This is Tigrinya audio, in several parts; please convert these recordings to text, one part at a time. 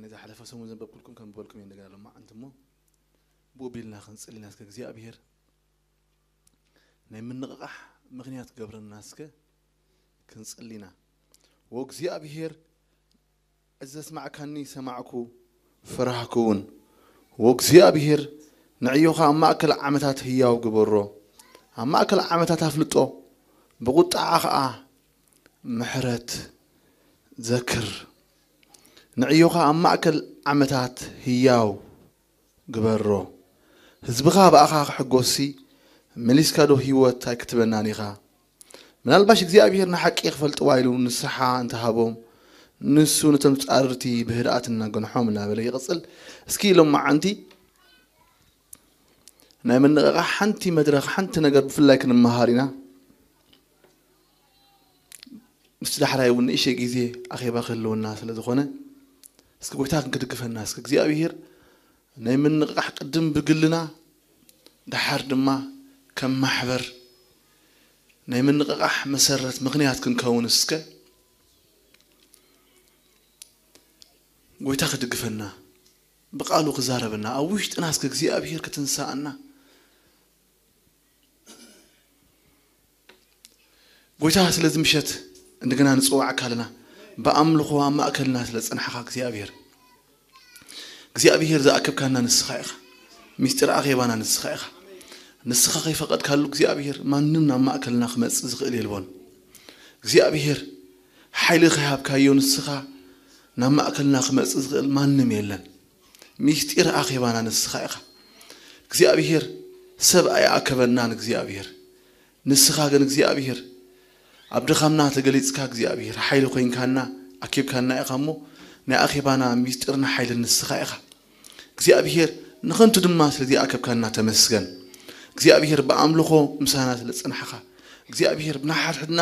ነዚ ሓለፈ ሰሙን ዘንበብኩልኩም ከም ዝበልኩም እየ እንደገና ሎማዓንቲ እሞ ብኡ ቢልና ክንጽል ኢና እስከ እግዚኣብሔር ናይ ምንቕቓሕ ምኽንያት ክገብረና እስከ ክንጽል ኢና። ወእግዚኣብሔር እዚ ዘስማዕካኒ ሰማዕኩ ፈራህኩ እውን። ወእግዚኣብሔር ንዕዮኻ ኣብ ማእከል ዓመታት ህያው ግበሮ፣ ኣብ ማእከል ዓመታት ኣፍልጦ፣ ብቑጥዓ ኸዓ ምሕረት ዘክር። ንዕዮኻ ኣብ ማእከል ዓመታት ህያው ግበሮ። ህዝብኻ ብኣኻ ክሕጎስሲ መሊስካ ዶ ህይወት ኣይክትበናን ኢኻ? ምናልባሽ እግዚኣብሔር ንሓቂ ክፈልጥዋ ኢሉ ንስሓ እንተሃቦም ንሱ ነቶም ጻርርቲ ብህድኣት እናገንሖም እናበለ ይቕጽል። እስኪ ኢሎም መዓንቲ ናይ ምንቕቓሕ ሓንቲ መድረኽ ሓንቲ ነገር ብፍላይ ክንመሃር ኢና። ምስቲ ዳሕራይ እውን ንእሽተይ ግዜ ኣኼባ ክህልወና ስለ ዝኾነ እስኪ ጎይታ ክንክድግፈና እስኪ እግዚኣብሔር ናይ ምንቕቓሕ ቅድም ብግልና ደሓር ድማ ከም ማሕበር ናይ ምንቕቓሕ መሰረት ምኽንያት ክንከውን እስከ ጎይታ ክድግፈና ብቃሉ ክዛረበና ኣብ ውሽጥና እስከ እግዚኣብሔር ክትንሳኣና ጎይታ ስለዚ ምሸት እንደገና ንጽዋዕ ኣካልና ብኣምልኾ ኣብ ማእከልና ስለ ዝጸናሕኻ እግዚኣብሔር እግዚኣብሔር ዝኣከብካና ንስኻ ኢኻ። ሚስጢር ኣኼባና ንስኻ ኢኻ። ንስኻ ከይፈቐድካሉ እግዚኣብሔር ማንም ናብ ማእከልና ክመጽእ ዝኽእል የልቦን። እግዚኣብሔር ሓይሊ ከይሃብካዮ ንስኻ ናብ ማእከልና ክመጽእ ዝኽእል ማንም የለን። ሚስጢር ኣኼባና ንስኻ ኢኻ። እግዚኣብሔር ሰብ ኣይኣከበናን እግዚኣብሔር ንስኻ ግን እግዚኣብሔር ኣብ ድኻምና ተገሊጽካ እግዚኣብሔር ሓይሊ ኮይንካና ኣኪብካና ኢኻ እሞ ናይ ኣኼባና ሚስጢርን ሓይልን ንስኻ ኢኻ እግዚኣብሔር ንኸንቱ ድማ ስለዚ ኣከብካና ተመስገን እግዚኣብሔር ብኣምልኾ ምሳና ስለ ዝጸናሕኻ እግዚኣብሔር ብናሓድሕድና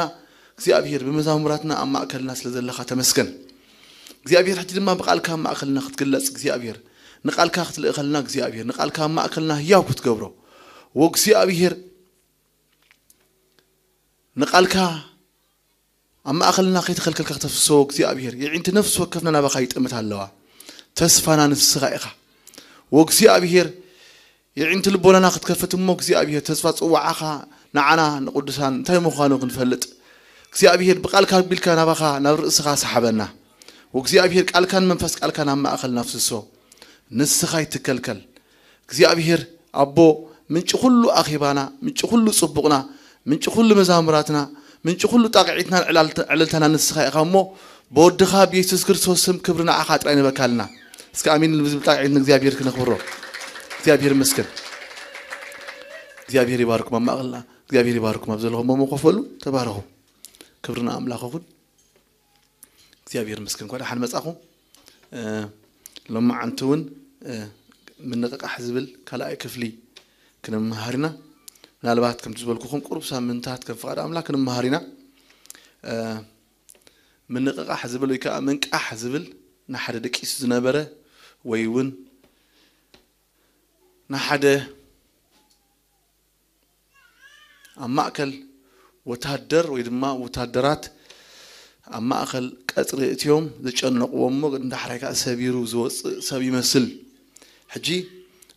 እግዚኣብሔር ብመዛሙራትና ኣብ ማእከልና ስለ ዘለኻ ተመስገን እግዚኣብሔር ሕጂ ድማ ብቃልካ ኣብ ማእከልና ክትግለጽ እግዚኣብሔር ንቃልካ ክትልእኸልና እግዚኣብሔር ንቃልካ ኣብ ማእከልና ህያው ክትገብሮ ወእግዚኣብሔር ንቃልካ ኣብ ማእኸልና ከይተኸልከልካ ክተፍስሶ እግዚኣብሔር የዒንቲ ነፍሲ ወከፍና ናባኻ ይጥምት ኣለዋ ተስፋና ንስኻ ኢኻ ወእግዚኣብሔር የዒንቲ ልቦናና ክትከፍት እሞ እግዚኣብሔር ተስፋ ፅዋዓኻ ንዓና ንቅዱሳን እንታይ ምዃኑ ክንፈልጥ እግዚኣብሔር ብቃልካ ኣቢልካ ናባኻ ናብ ርእስኻ ሰሓበና ወእግዚኣብሔር ቃልካን መንፈስ ቃልካን ኣብ ማእኸልና ፍስሶ ንስኻ ይትከልከል እግዚኣብሔር ኣቦ ምንጪ ኩሉ ኣኼባና፣ ምንጪ ኩሉ ጽቡቕና፣ ምንጪ ኩሉ መዛሙራትና፣ ምንጪ ኩሉ ጣቕዒትናን ዕላልተ- ዕልልታና ንስኻ ኢኻ እሞ ብወድኻ ብየሱስ ክርስቶስ ስም ክብሪ ንዓኻ ጥራይ ንበካልና። እስከ ኣሜን ንብል ጣቕዒት ንእግዚኣብሔር ክነኽብሮ። እግዚኣብሔር ይመስገን። እግዚኣብሔር ይባርኩም ኣብ ማእኸልና፣ እግዚኣብሔር ይባርኩም ኣብ ዘለኹም እሞ ኮፍ በሉ፣ ተባረኹ። ክብሪ ንኣምላኽ ይኹን። እግዚኣብሔር ይመስገን እንኳ ደሓን መጻኹም ሎማዓንቲ እውን ምንቕቃሕ ዝብል ካልኣይ ክፍሊ ክንመሃር ኢና ምናልባት ከምቲ ዝበልኩኹም ቁሩብ ሳምንታት ከም ፍቓድ ኣምላክ ክንመሃር ኢና ምንቕቃሕ ዝብል ወይ ከዓ ምንቃሕ ዝብል ንሓደ ደቂሱ ዝነበረ ወይ እውን ንሓደ ኣብ ማእከል ወታደር ወይ ድማ ወታደራት ኣብ ማእከል ቀጽሪ እትዮም ዝጨነቕዎ እሞ ንዳሕራይ ከኣ ሰቢሩ ዝወጽእ ሰብ ይመስል። ሕጂ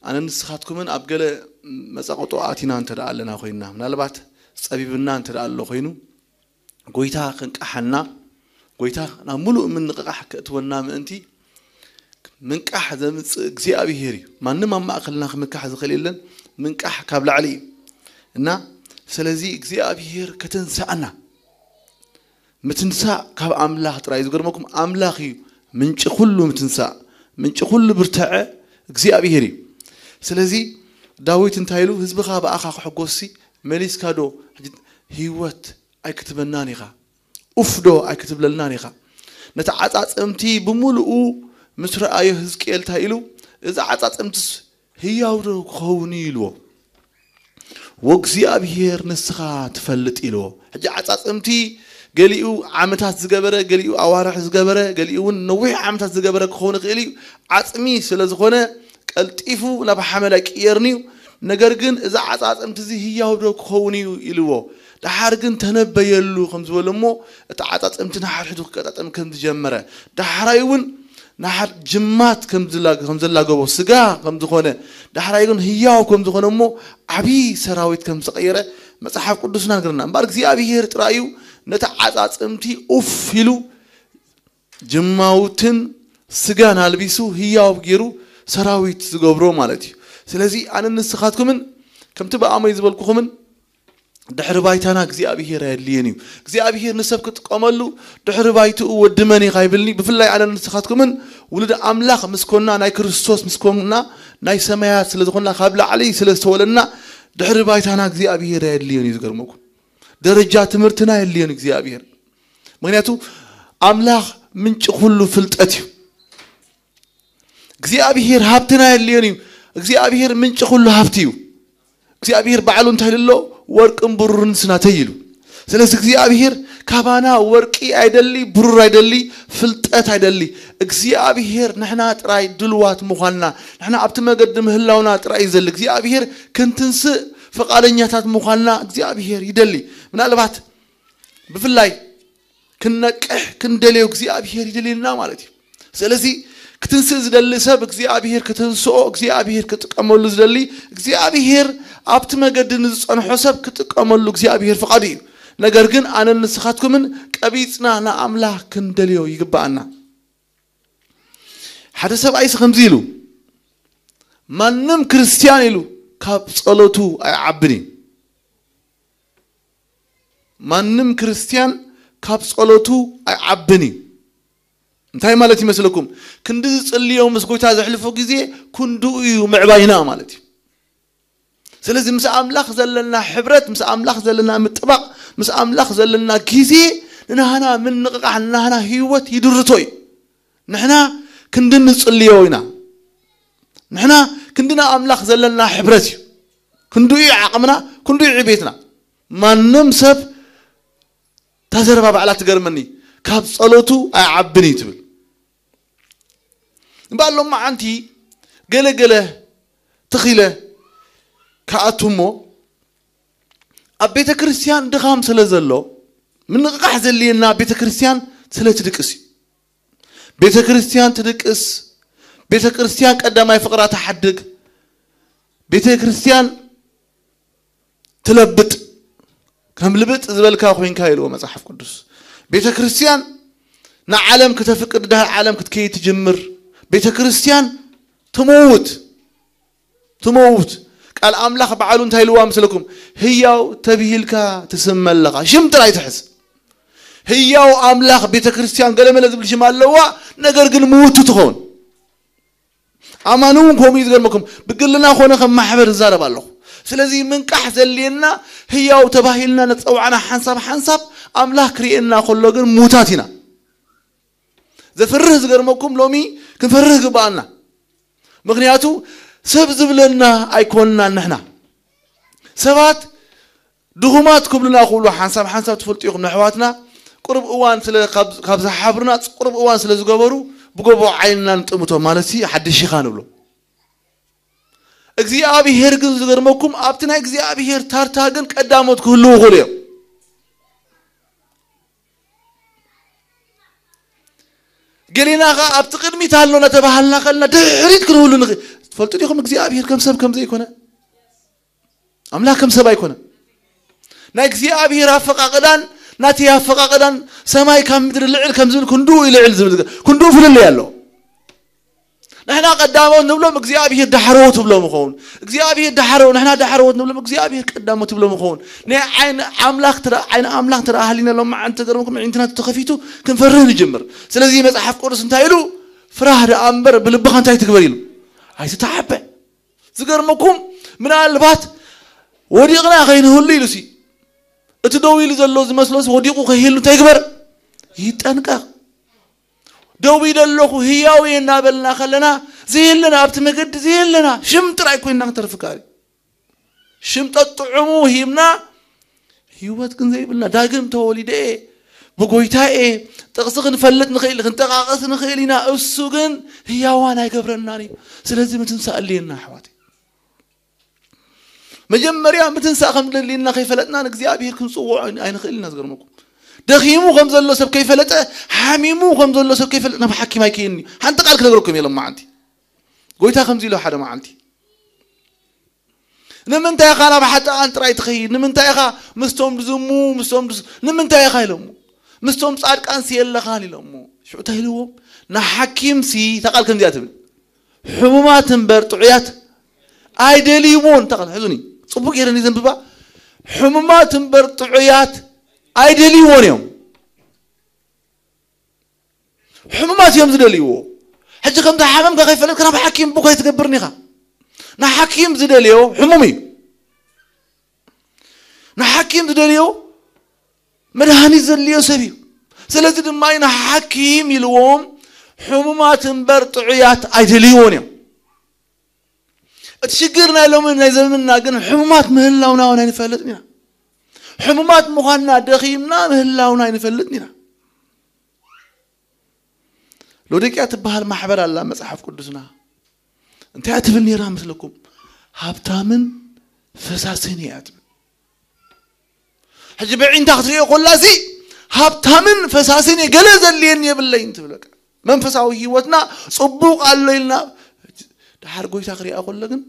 ኣነ ንስኻትኩምን ኣብ ገለ መጻቕጦ ኣቲና እንተ ደኣ ኣለና ኮይንና ምናልባት ጸቢብና እንተ ደኣ ኣሎ ኮይኑ ጎይታ ክንቃሓና ጎይታ ናብ ሙሉእ ምንቕቓሕ ከእትወና ምእንቲ ምንቃሕ ዘምፅእ እግዚኣብሄር እዩ። ማንም ኣብ ማእኸልና ክምካሕ ዝኽእል የለን። ምንቃሕ ካብ ላዕሊ እዩ እና ስለዚ እግዚኣብሄር ከተንስኣና ምትንሳእ ካብ ኣምላኽ ጥራይ እዩ። ዝገርመኩም ኣምላኽ እዩ ምንጪ ኩሉ ምትንሳእ ምንጪ ኩሉ ብርትዐ እግዚኣብሄር እዩ። ስለዚ ዳዊት እንታይ ኢሉ ህዝብኻ ብኣኻ ክሕጎስሲ መሊስካ ዶ ህይወት ኣይክትበናን ኢኻ ኡፍ ዶ ኣይክትብለልናን ኢኻ ነቲ ዓጻጸምቲ ብምሉኡ ምስ ረኣዮ ህዝቅኤል እንታይ ኢሉ እዚ ዓጻጸምትስ ህያው ዶ ክኸውን እዩ ኢልዎ ወእግዚኣብሔር ንስኻ ትፈልጥ ኢልዎ ሕጂ ዓጻጸምቲ ገሊኡ ዓመታት ዝገበረ ገሊኡ ኣዋርሕ ዝገበረ ገሊኡ እውን ነዊሕ ዓመታት ዝገበረ ክኸውን ይኽእል እዩ ዓጽሚ ስለ ዝኾነ ቀልጢፉ ናብ ሓመድ ኣይቅየርን እዩ ነገር ግን እዚ ዓጻጸምቲ እዚ ህያው ዶ ክኸውን እዩ ኢልዎ ደሓር ግን ተነበየሉ ከም ዝበሎ እሞ እቲ ዓጻጸምቲ ንሓድሕዱ ክቀጣጠም ከም ዝጀመረ ዳሕራይ እውን ንሓድ ጅማት ከም ዝላ- ከም ዘላገቦ፣ ስጋ ከም ዝኾነ፣ ዳሕራይ ግን ህያው ከም ዝኾነ፣ እሞ ዓብዪ ሰራዊት ከም ዝቐየረ መጽሓፍ ቅዱስና ነገርና። እምበኣር እግዚኣብሔር ጥራይ እዩ ነቲ ዓጻጽምቲ ኡፍ ኢሉ ጅማውትን ስጋን ኣልቢሱ ህያው ገይሩ ሰራዊት ዝገብሮ ማለት እዩ። ስለዚ ኣነን ንስኻትኩምን ከምቲ ብኣመይ ዝበልኩኹምን ድሕሪ ባይታና እግዚኣብሔር ኣየድልየን እዩ። እግዚኣብሔር ንሰብ ክጥቀመሉ ድሕሪ ባይትኡ ወዲ መን ኢኻ ይብልኒ። ብፍላይ ኣነን ንስኻትኩምን ውሉድ ኣምላኽ ምስ ኮና፣ ናይ ክርስቶስ ምስ ኮና፣ ናይ ሰማያት ስለ ዝኾንና፣ ካብ ላዕሊ ስለ ዝተወለና ድሕሪ ባይታና እግዚኣብሔር ኣየድልየን እዩ። ዝገርመኩም ደረጃ ትምህርትና የድልየን እግዚኣብሔር። ምክንያቱ ኣምላኽ ምንጪ ኩሉ ፍልጠት እዩ። እግዚኣብሔር ሃብትና የድልየን እዩ። እግዚኣብሔር ምንጪ ኩሉ ሃብቲ እዩ። እግዚኣብሔር ባዕሉ እንታይ ኢሉ ኣሎ? ወርቅን ብሩርን ስናተይ ኢሉ። ስለዚ እግዚኣብሔር ካባና ወርቂ ኣይደሊ፣ ብሩር ኣይደሊ፣ ፍልጠት ኣይደሊ። እግዚኣብሔር ንሕና ጥራይ ድልዋት ምዃንና፣ ንሕና ኣብቲ መገዲ ምህላውና ጥራይ እዩ ዘሊ። እግዚኣብሔር ክንትንስእ ፍቓደኛታት ምዃንና እግዚኣብሔር ይደሊ። ምናልባት ብፍላይ ክንነቅሕ ክንደልዮ እግዚኣብሔር ይደልየና ማለት እዩ። ስለዚ ክትንስእ ዝደሊ ሰብ እግዚኣብሔር ከተንስኦ፣ እግዚኣብሔር ክጥቀመሉ ዝደሊ፣ እግዚኣብሔር ኣብቲ መገዲ ንዝጸንሖ ሰብ ክጥቀመሉ እግዚኣብሔር ፍቓዱ እዩ። ነገር ግን ኣነን ንስኻትኩምን ቀቢጽና ንኣምላኽ ክንደልዮ ይግብኣና። ሓደ ሰብኣይስ ከምዚ ኢሉ፣ ማንም ክርስትያን ኢሉ ካብ ጸሎቱ ኣይዓብን እዩ። ማንም ክርስትያን ካብ ጸሎቱ ኣይዓብን እዩ። እንታይ ማለት ይመስለኩም? ክንዲ ዝጽልዮ ምስ ጎይታ ዘሕልፎ ግዜ ክንድኡ እዩ ምዕባይና ማለት እዩ። ስለዚ ምስ ኣምላኽ ዘለና ሕብረት፣ ምስ ኣምላኽ ዘለና ምጥባቕ፣ ምስ ኣምላኽ ዘለና ግዜ ንናህና ምንቕቓሕ፣ ንናህና ህይወት ይድርቶ እዩ። ንሕና ክንዲ ንጽልዮ ኢና። ንሕና ክንዲ ንኣምላኽ ዘለና ሕብረት እዩ። ክንድኡ እዩ ዓቕምና፣ ክንድኡ እዩ ዕቤትና። ማንም ሰብ እታ ዘረባ ባዕላ ትገርመኒ፣ ካብ ጸሎቱ ኣይዓብን እዩ ትብል። እምበኣር ሎማዓንቲ ገለ ገለ ትኺለ ክኣቱ እሞ ኣብ ቤተ ክርስቲያን ድኻም ስለ ዘሎ ምንቕቓሕ ዘድልየና ቤተ ክርስቲያን ስለ ትድቅስ እዩ። ቤተ ክርስቲያን ትድቅስ፣ ቤተ ክርስቲያን ቀዳማይ ፍቕራ ትሓድግ፣ ቤተ ክርስቲያን ትለብጥ፣ ከም ልብጥ ዝበልካ ኮይንካ ኢልዎ መጽሓፍ ቅዱስ። ቤተ ክርስቲያን ንዓለም ክተፍቅድ ድሃ ዓለም ክትከይድ ትጅምር። ቤተ ክርስቲያን ትመውት፣ ትመውት። ቃል ኣምላኽ ባዕሉ እንታይ ኢልዋ ምስለኩም? ህያው ተብሂልካ ትስመ ኣለኻ። ሽም ጥራይ ትሕዝ። ህያው ኣምላኽ ቤተ ክርስቲያን ገለመለ ዝብል ሽም ኣለዋ፣ ነገር ግን ምውቲ ትኸውን። ኣማኒ እውን ከምኡ እዩ። ዝገርመኩም ብግልና ኮነ ከም ማሕበር ዝዛረብ ኣለኹ። ስለዚ ምንቃሕ ዘልየና ህያው ተባሂልና ነጸዋዕና ሓንሳብ ሓንሳብ ኣምላኽ ክርእየና ከሎ ግን ምዉታት ኢና። ዘፍርህ ዝገርመኩም ሎሚ ክንፈርህ ግብኣና። ምክንያቱ ሰብ ዝብለና ኣይኮንናን ንሕና። ሰባት ድኹማት ክብሉና ክብሉ ሓንሳብ ሓንሳብ ትፈልጡ ኢኹም። ንኣሕዋትና ቁሩብ እዋን ስለ ካብ ካብ ዝሓብሩና ቁሩብ እዋን ስለ ዝገበሩ ብጎቦ ዓይንና ንጥምቶም ማለት ሲ ሓድሽ ኢኻ ንብሎ። እግዚኣብሄር ግን ዝገርመኩም ኣብቲ ናይ እግዚኣብሄር ታርታ ግን ቀዳሞት ክህልዉ ይኽእሉ እዮም። ገሌና ኸዓ ኣብቲ ቅድሚት ኣሎ እናተባሃልና ከለና ድሕሪት ክንህሉ ንኽእል። ትፈልጡ ዲኹም እግዚኣብሄር ከም ሰብ ከም ዘይኮነ? ኣምላኽ ከም ሰብ ኣይኮነን። ናይ እግዚኣብሔር ኣፈቃቅዳን ናተይ ኣፈቃቅዳን ሰማይ ካብ ምድሪ ልዕል ከም ዝብል ክንድኡ ይልዕል ዝብል ዝገ- ክንድኡ ፍልልይ ኣሎ። ንሕና ቀዳሞት ንብሎም እግዚኣብሔር ዳሕረዎት ትብሎም ይኸውን። እግዚኣብሔር ዳሕረዎ ንሕና ዳሕረዎት ንብሎም እግዚኣብሔር ቀዳሞት ትብሎም ይኸውን። ናይ ዓይኒ ኣምላኽ ትረ- ዓይኒ ኣምላኽ ትረኣ ሃሊና ሎም መዓልቲ ተገርምኩም ኣዒንትና ተኸፊቱ ክንፈርህ ንጅምር። ስለዚ መጽሓፍ ቅዱስ እንታይ ኢሉ? ፍራህ ደኣ እምበር ብልብኻ እንታይ ትግበር ኢሉ? ኣይትተዓበ። ዝገርመኩም ምናልባት ወዲቕና ከይንህሉ ኢሉሲ እቲ ደው ኢሉ ዘሎ ዝመስሎስ ወዲቑ ከይህሉ እንታይ ግበር? ይጠንቀቕ። ደው ኢለ ኣለኹ ህያው እየ እናበልና ከለና ዘየለና ኣብቲ መገዲ ዘየለና ሽም ጥራይ ኮይንና ክንተርፍ ከኣል እዩ። ሽም ጠጥዑሙ ሂብና ህይወት ግን ዘይብልና ዳግም ተወሊደ እየ ብጎይታ እየ ጥቕሲ ክንፈልጥ ንኽእል ክንጠቃቐስ ንኽእል ኢና። እሱ ግን ህያዋን ኣይገብረናን እዩ። ስለዚ ምትንሳእ ኣድልየና ኣሕዋት። መጀመርያ ምትንሳእ ከም ዘድልየና ከይፈለጥና ንእግዚኣብሔር ክንፅውዖ ኣይንኽእል ኢና። ዝገርመኩም ደኺሙ ከም ዘሎ ሰብ ከይፈለጠ፣ ሓሚሙ ከም ዘሎ ሰብ ከይፈለጠ ናብ ሓኪም ኣይከይድን እዩ። ሓንቲ ቃል ክነግረኩም እየ ሎማዓንቲ። ጎይታ ከምዚ ኢሉ ሓደ መዓልቲ፣ "ንምንታይ ኢኻ ናብ ሓጥኣን ጥራይ ትኸይድ? ንምንታይ ኢኻ ምስቶም ዝዝሙ፣ ምስቶም ዝስ-፣ ንምንታይ ኢኻ?" ኢሎሞ። "ምስቶም ጻድቃንሲ የለኻን" ኢሎሞ። ሽዑ እንታይ ኢልዎም? "ንሓኪም ሲ" እታ ቃል ከምዚኣ ትብል፣ "ሕሙማት እምበር ጥዑያት ኣይደልይዎን" እታ ቃል። ሕዙኒ፣ ጽቡቅ ገይረ ዘንብባ። "ሕሙማት እምበር ጥዑያት ኣይደልይዎን እዮም። ሕሙማት እዮም ዝደልይዎ። ሕጂ ከምቲ ሓመምካ ከይፈለጥካ ናብ ሓኪም ቡክ ኣይትገብርን ኢኻ። ንሓኪም ዝደልዮ ሕሙም እዩ። ንሓኪም ዝደልዮ መድሃኒት ዘድልዮ ሰብ እዩ። ስለዚ ድማ እዩ ንሓኪም ኢልዎም፣ ሕሙማት እምበር ጥዑያት ኣይደልይዎን እዮም። እቲ ሽግር ናይ ሎሚ ናይ ዘመንና ግን ሕሙማት ምህላውና እውን ኣይንፈልጥን ኢና። ሕሙማት ምዃንና ደኺምና ምህላውና ኣይንፈልጥን ኢና። ሎዶቅያ ትበሃል ማሕበር ኣላ መጽሓፍ ቅዱስና። እንታይ እያ ትብል ነይራ መስለኩም? "ሃብታምን ፈሳስን እያ" ትብል። ሕጂ ብዒንታ ክትሪኦ ኮላ፣ "እዚ ሃብታምን ፈሳስን እየ፣ ገለ ዘድልየኒ የብለይን" ትብል። በቃ መንፈሳዊ ህይወትና ጽቡቕ ኣሎ ኢልና፣ ድሓር ጎይታ ክሪኣ ኮሎ ግን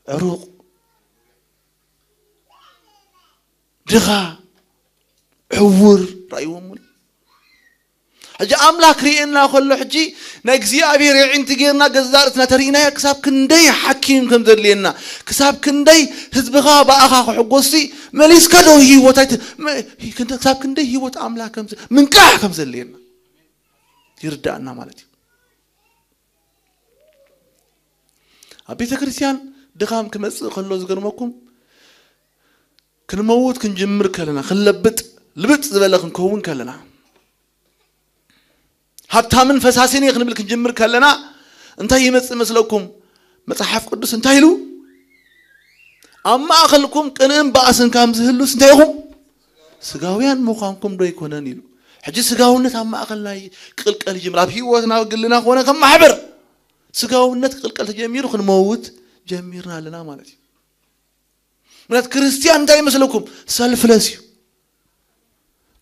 ዕሩቕ፣ ድኻ፣ ዕውር ራእይዎም እውን። ሕጂ ኣምላኽ ክርእየና ከሎ፣ ሕጂ ናይ እግዚኣብሔር የዒንቲ ጌርና ገዛ ርእስና ተርእናዮ፣ ክሳብ ክንደይ ሓኪም ከም ዘድልየና፣ ክሳብ ክንደይ ህዝብኻ ብኣኻ ክሕጎስሲ፣ መሊስካ ዶ ህይወት ኣይት-፣ መ-፣ ክንደ-፣ ክሳብ ክንደይ ህይወት ኣምላኽ ከም ዘ-፣ ምንቃሕ ከም ዘድልየና ይርዳእና ማለት እዩ። ኣብ ቤተ ክርስቲያን ድኻም ክመጽእ ከሎ ዝገርመኩም፣ ክንመውት ክንጅምር ከለና፣ ክንለብጥ፣ ልብጥ ዝበለ ክንከውን ከለና፣ ሃብታምን ፈሳሲን እየ ክንብል ክንጅምር ከለና፣ እንታይ ይመጽእ መስለኩም? መጽሓፍ ቅዱስ እንታይ ኢሉ? "ኣብ ማእከልኩም ቅንእን ባእስን ከም ዝህሉስ እንታይ ኢኹም? ስጋውያን ምዃንኩም ዶ ኣይኮነን?" ኢሉ። ሕጂ ስጋውነት ኣብ ማእከልና ይቅልቀል ይጅምር። ኣብ ህይወትና፣ ኣብ ግልና ኮነ ከም ማሕበር ስጋውነት ክቅልቀል ተጀሚሩ፣ ክንመውት ጀሚርና ኣለና ማለት እዩ። ምክንያት ክርስቲያን እንታይ ይመስለኩም? ሰልፍለስ እዩ።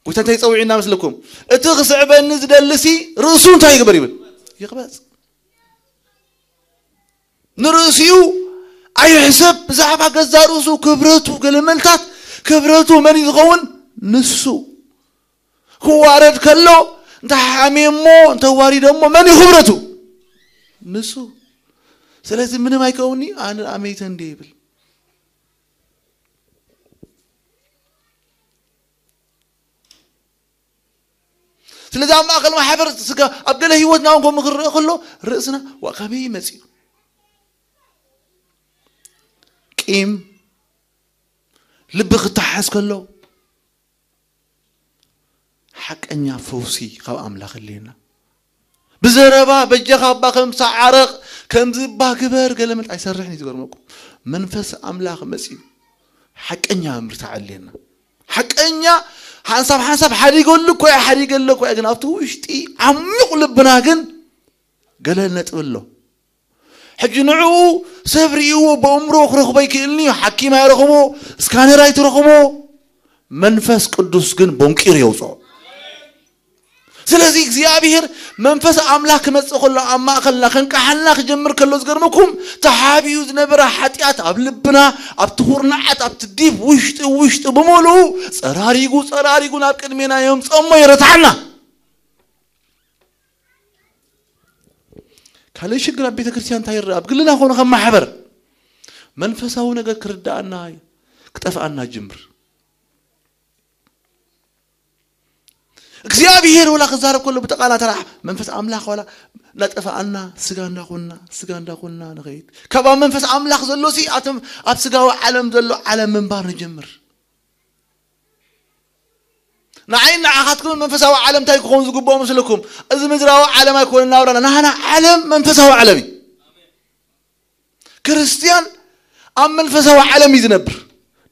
ጎይታ እንታይ ጸዊዕና መስለኩም? "እቲ ክስዕበኒ ዝደልሲ ርእሱ እንታይ ይግበር?" ይብል። ይቕበጽ። ንርእሲኡ ኣይሕሰብ፣ ብዛዕባ ገዛ ርእሱ ክብረቱ፣ ገለመልታት ክብረቱ መን እዩ ዝኸውን? ንሱ። ክዋረድ ከሎ፣ እንተ ሓሜሞ፣ እንተ ዋሪዶሞ፣ መን እዩ ክብረቱ? ንሱ። ስለዚ ምንም ኣይከውኒ፣ ኣነ ኣመይተ እንደ ይብል። ስለዚ ኣብ ማእከል ማሕበር ስጋ፣ ኣብ ገለ ህይወትና እውን ከምኡ ክረአ ከሎ፣ ርእስና፣ "ዋ፣ ከመይ መጺኡ?" ቂም፣ ልቢ ክተሓዝ ከሎ፣ ሓቀኛ ፈውሲ ካብ ኣምላኽ የድልየና። ብዘረባ፣ "በጃኻ እባ ከምዚ ዓረቕ፣ ከምዚ እባ ግበር" ገለ መልት ኣይሰርሕን እዩ ዝገርመኩም። መንፈስ ኣምላኽ መጺኡ ሓቀኛ ምርታዕ የድልየና። ሓቀኛ ሓንሳብ ሓንሳብ ሓዲገሉ እኮ እያ፣ ሓዲገሉ እኮ እያ፣ ግን ኣብቲ ውሽጢ ዓሚቕ ልብና ግን ገለ ነጥቢ ኣሎ። ሕጂ ንዕኡ ሰብ ርእይዎ ብእምሮ ክረኽቦ ኣይክእልን እዩ። ሓኪም ኣይረኽቦ፣ ስካነር ኣይትረኽቦ። መንፈስ ቅዱስ ግን ቦንቂሩ የውፅኦ። ስለዚ እግዚኣብሔር መንፈስ ኣምላኽ ክመጽእ ከሎ ኣብ ማእከልና ከንቃሓልና ክጀምር ከሎ ዝገርመኩም ተሓቢኡ ዝነበረ ሓጢኣት ኣብ ልብና ኣብቲ ኩርናዓት ኣብቲ ዲብ ውሽጢ ውሽጢ ብምሉኡ ጸራሪጉ ጸራሪጉ ናብ ቅድሜና የምጸሞ የረታዕና። ካልእ ሽግር ኣብ ቤተ ክርስቲያን እንታይ ይረአ? ኣብ ግልና ኾነ ከም ማሕበር መንፈሳዊ ነገር ክርዳኣና ክጠፍኣና ጅምር። እግዚኣብሔር ወላ ክዛረብ ከሎ ብጠቃላ ተራ መንፈስ ኣምላኽ ወላ እናጠፋኣና ስጋ እንዳኾንና ስጋ እንዳኾንና ንኸይድ። ካብ ኣብ መንፈስ ኣምላኽ ዘሎ ሲ ኣቶም ኣብ ስጋዊ ዓለም ዘሎ ዓለም ምንባር ንጀምር። ንዓይ ንዓኻትኩም መንፈሳዊ ዓለም እንታይ ክኸውን ዝግብኦ መስለኩም? እዚ ምድራዊ ዓለም ኣይኮነ ናብራና። ናህና ዓለም መንፈሳዊ ዓለም እዩ። ክርስቲያን ኣብ መንፈሳዊ ዓለም እዩ ዝነብር።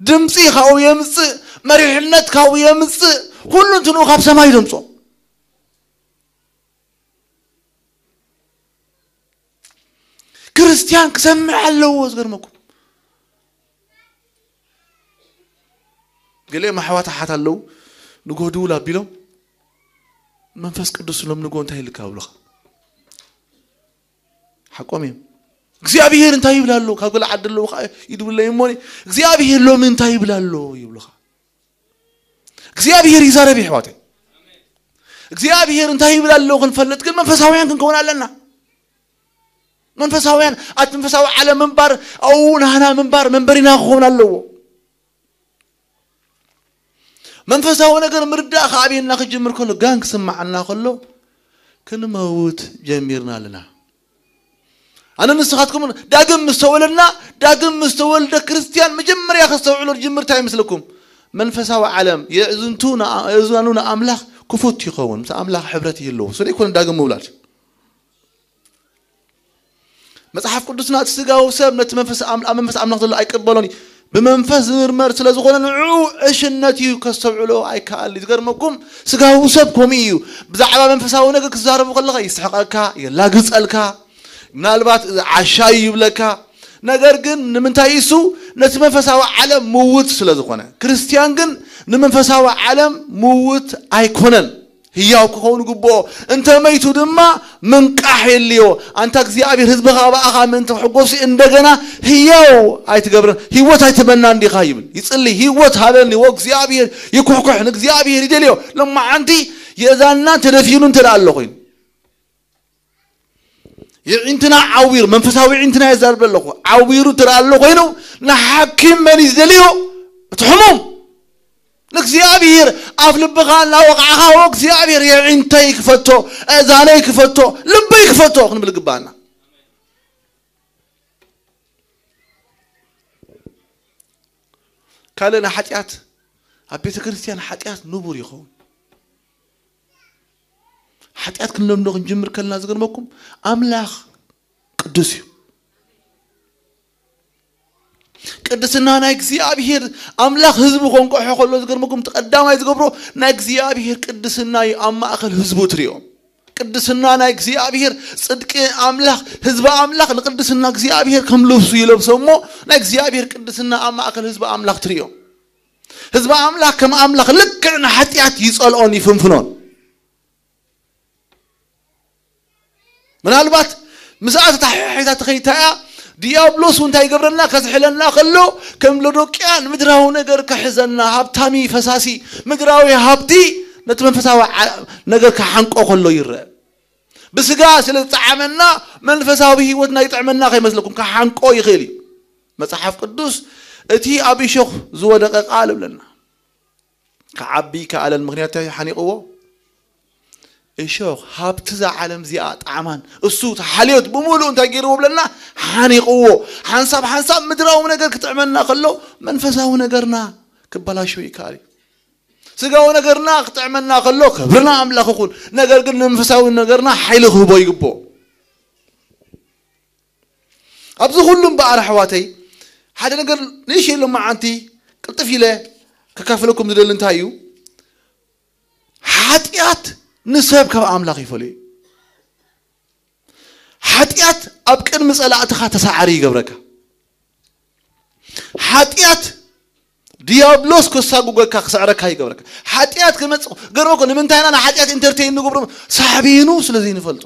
ድምፂ ካብኡ የምፅእ፣ መሪሕነት ካብኡ የምፅእ፣ ኩሉ እንትንኡ ካብ ሰማይ ደምፆ። ክርስቲያን ክሰምዕ ኣለዎ። ዝገርመኩም ገሊኦም ኣሕዋት ኣሓት ኣለዉ ንጎ ድውል ኣቢሎም መንፈስ ቅዱስ ሎም ንጎ እንታይ ኢልካ ብሉኻ? ሓቆም እዮም። እግዚኣብሔር እንታይ ይብል ኣሎ? ካብ ገለ ዓዲ ኣለዉ ከዓ ይድውለይ እሞኒ እግዚኣብሔር ሎም እንታይ ይብል ኣሎ ይብሉኻ። እግዚኣብሔር ይዛረብ ይሕዋተይ። እግዚኣብሔር እንታይ ይብል ኣሎ ክንፈልጥ ግን መንፈሳውያን ክንከውን ኣለና። መንፈሳውያን ኣቲ መንፈሳዊ ዓለም ምንባር ኣው ናህና ምንባር መንበሪና ክኸውን ኣለዎ። መንፈሳዊ ነገር ምርዳእ ከዓብየና ክጅምር ከሎ ጋን ክስማዓና ከሎ ክንመውት ጀሚርና ኣለና። ኣነ ንስኻትኩም ዳግም ምስ ተወለድና ዳግም ምስ ተወልደ ክርስትያን መጀመርያ ከስተውዕሎ ዝጅምር እንታይ ይመስለኩም? መንፈሳዊ ዓለም የእዝንቱ የእዝኑ ንኣምላኽ ክፉት ይኸውን ምስ ኣምላኽ ሕብረት ይህልዎ ስለ ይኮነ ዳግም ምውላድ። መጽሓፍ ቅዱስና እቲ ስጋዊ ሰብ ነቲ መንፈስ ኣም- ኣብ መንፈስ ኣምላኽ ዘሎ ኣይቅበሎን እዩ። ብመንፈስ ዝምርመር ስለ ዝኾነ ንዕኡ ዕሽነት እዩ ከስተውዕሎ ኣይከኣል እዩ። ዝገርመኩም ስጋዊ ሰብ ከምኡ እዩ። ብዛዕባ መንፈሳዊ ነገር ክትዛረቡ ከለኻ ይስሕቐካ፣ የላግጸልካ፣ ምናልባት እዚ ዓሻ እዩ ይብለካ። ነገር ግን ንምንታይ እሱ ነቲ መንፈሳዊ ዓለም ምውት ስለ ዝኾነ ክርስትያን ግን ንመንፈሳዊ ዓለም ምውት ኣይኮነን። ህያው ክኸውን ግብኦ እንተ መይቱ ድማ ምንቃሕ የልዮ። ኣንታ እግዚኣብሔር ህዝብኻ ብኣኻ ምእንቲ ክሕጎሲ እንደገና ህያው ኣይትገብረን ህይወት ኣይትበናን ዲኻ ይብል ይጽሊ ህይወት ሃበኒ ወ እግዚኣብሔር ይኩሕኩሕ ንእግዚኣብሔር ይደልዮ። ለማዓንቲ የእዛንና ተደፊኑ እንተ ደኣ ኣሎ ኮይኑ የዒንትና ዓዊሩ መንፈሳዊ ዒንትና የዛርብ ኣለኹ ዓዊሩ ትርኣ ኣሎ ኮይኑ ንሓኪም መን እዩ ዝደልዮ? እቲ ሕሙም ንእግዚኣብሔር ኣፍ ልብኻ እናወቕዓኻ ወ እግዚኣብሔር የዒንተይ ክፈቶ፣ እዛነይ ክፈቶ፣ ልበይ ክፈቶ ክንብል ግባና። ካልእ ንሓጢኣት ኣብ ቤተ ክርስቲያን ሓጢኣት ንቡር ይኸውን። ሓጢኣት ክንለምዶ ክንጅምር ከለና ዝገርመኩም ኣምላኽ ቅዱስ እዩ። ቅድስና ናይ እግዚኣብሔር ኣምላኽ ህዝቡ ከንቀሖ ከሎ ዝገርመኩም እቲ ቀዳማይ ዝገብሮ ናይ እግዚኣብሔር ቅድስና እዩ። ኣብ ማእኸል ህዝቡ ትሪኦ ቅድስና ናይ እግዚኣብሔር ጽድቂ ኣምላኽ ህዝቢ ኣምላኽ ንቅድስና እግዚኣብሔር ከም ልብሱ ይለብሶ እሞ ናይ እግዚኣብሔር ቅድስና ኣብ ማእከል ህዝቢ ኣምላኽ ትሪኦ። ህዝቢ ኣምላኽ ከም ኣምላኽ ልክዕ ንሓጢኣት ይጸልኦን ይፍንፍኖን። ምናልባት ምስኣ ተታሓሒዛ ትኸይድ እያ። ዲያብሎስ እውን እንታይ ይገብረና ከዝሕለና ከሎ ከም ሎዶቅያ ንምድራዊ ነገር ክሕዘና ሃብታሚ ፈሳሲ ምድራዊ ሃብቲ ነቲ መንፈሳዊ ዓ- ነገር ክሓንቆ ከሎ ይረአ። ብስጋ ስለ ዝጠዓመና መንፈሳዊ ህይወትና ይጥዕመና ከይመስለኩም ክሓንቆ ይኽእል እዩ። መጽሓፍ ቅዱስ እቲ ኣብ እሾኽ ዝወደቐ ቃል እብለና ክዓቢ ከኣለን ምክንያት እንታይ ሓኒቕዎ? እሾኽ ሃብቲ እዛ ዓለም እዚኣ ጣዕማን እሱ ተሓልዮት ብምሉእ እንታይ ገይርዎ ብለና ሓኒቕዎ። ሓንሳብ ሓንሳብ ምድራዊ ነገር ክጥዕመና ከሎ መንፈሳዊ ነገርና ክበላሾ ይከኣል እዩ። ስጋዊ ነገርና ክጥዕመና ከሎ ክብርና ኣምላኽ ይኹን። ነገር ግን ንመንፈሳዊ ነገርና ሓይሊ ክህቦ ይግብኦ። ኣብዚ ኩሉ እምበኣር ኣሕዋተይ ሓደ ነገር ንእሽተይ ሎማዓንቲ ቅልጥፍ ኢለ ከካፍለኩም ዝደሊ እንታይ እዩ? ሓጢኣት ንሰብ ካብ ኣምላኽ ይፈልዮ እዩ። ሓጢኣት ኣብ ቅድሚ ጸላእትኻ ተሳዓሪ ይገብረካ። ሓጢኣት ዲያብሎስ ከሳጉገካ ክስዕረካ ይገብረካ። ሓጢኣት ክመጽእ ገርመኮ ንምንታይ ኢና ንሓጢኣት ኢንተርቴይን ንገብሮ? ሳዕቤኑ ስለ ዘይንፈልጦ።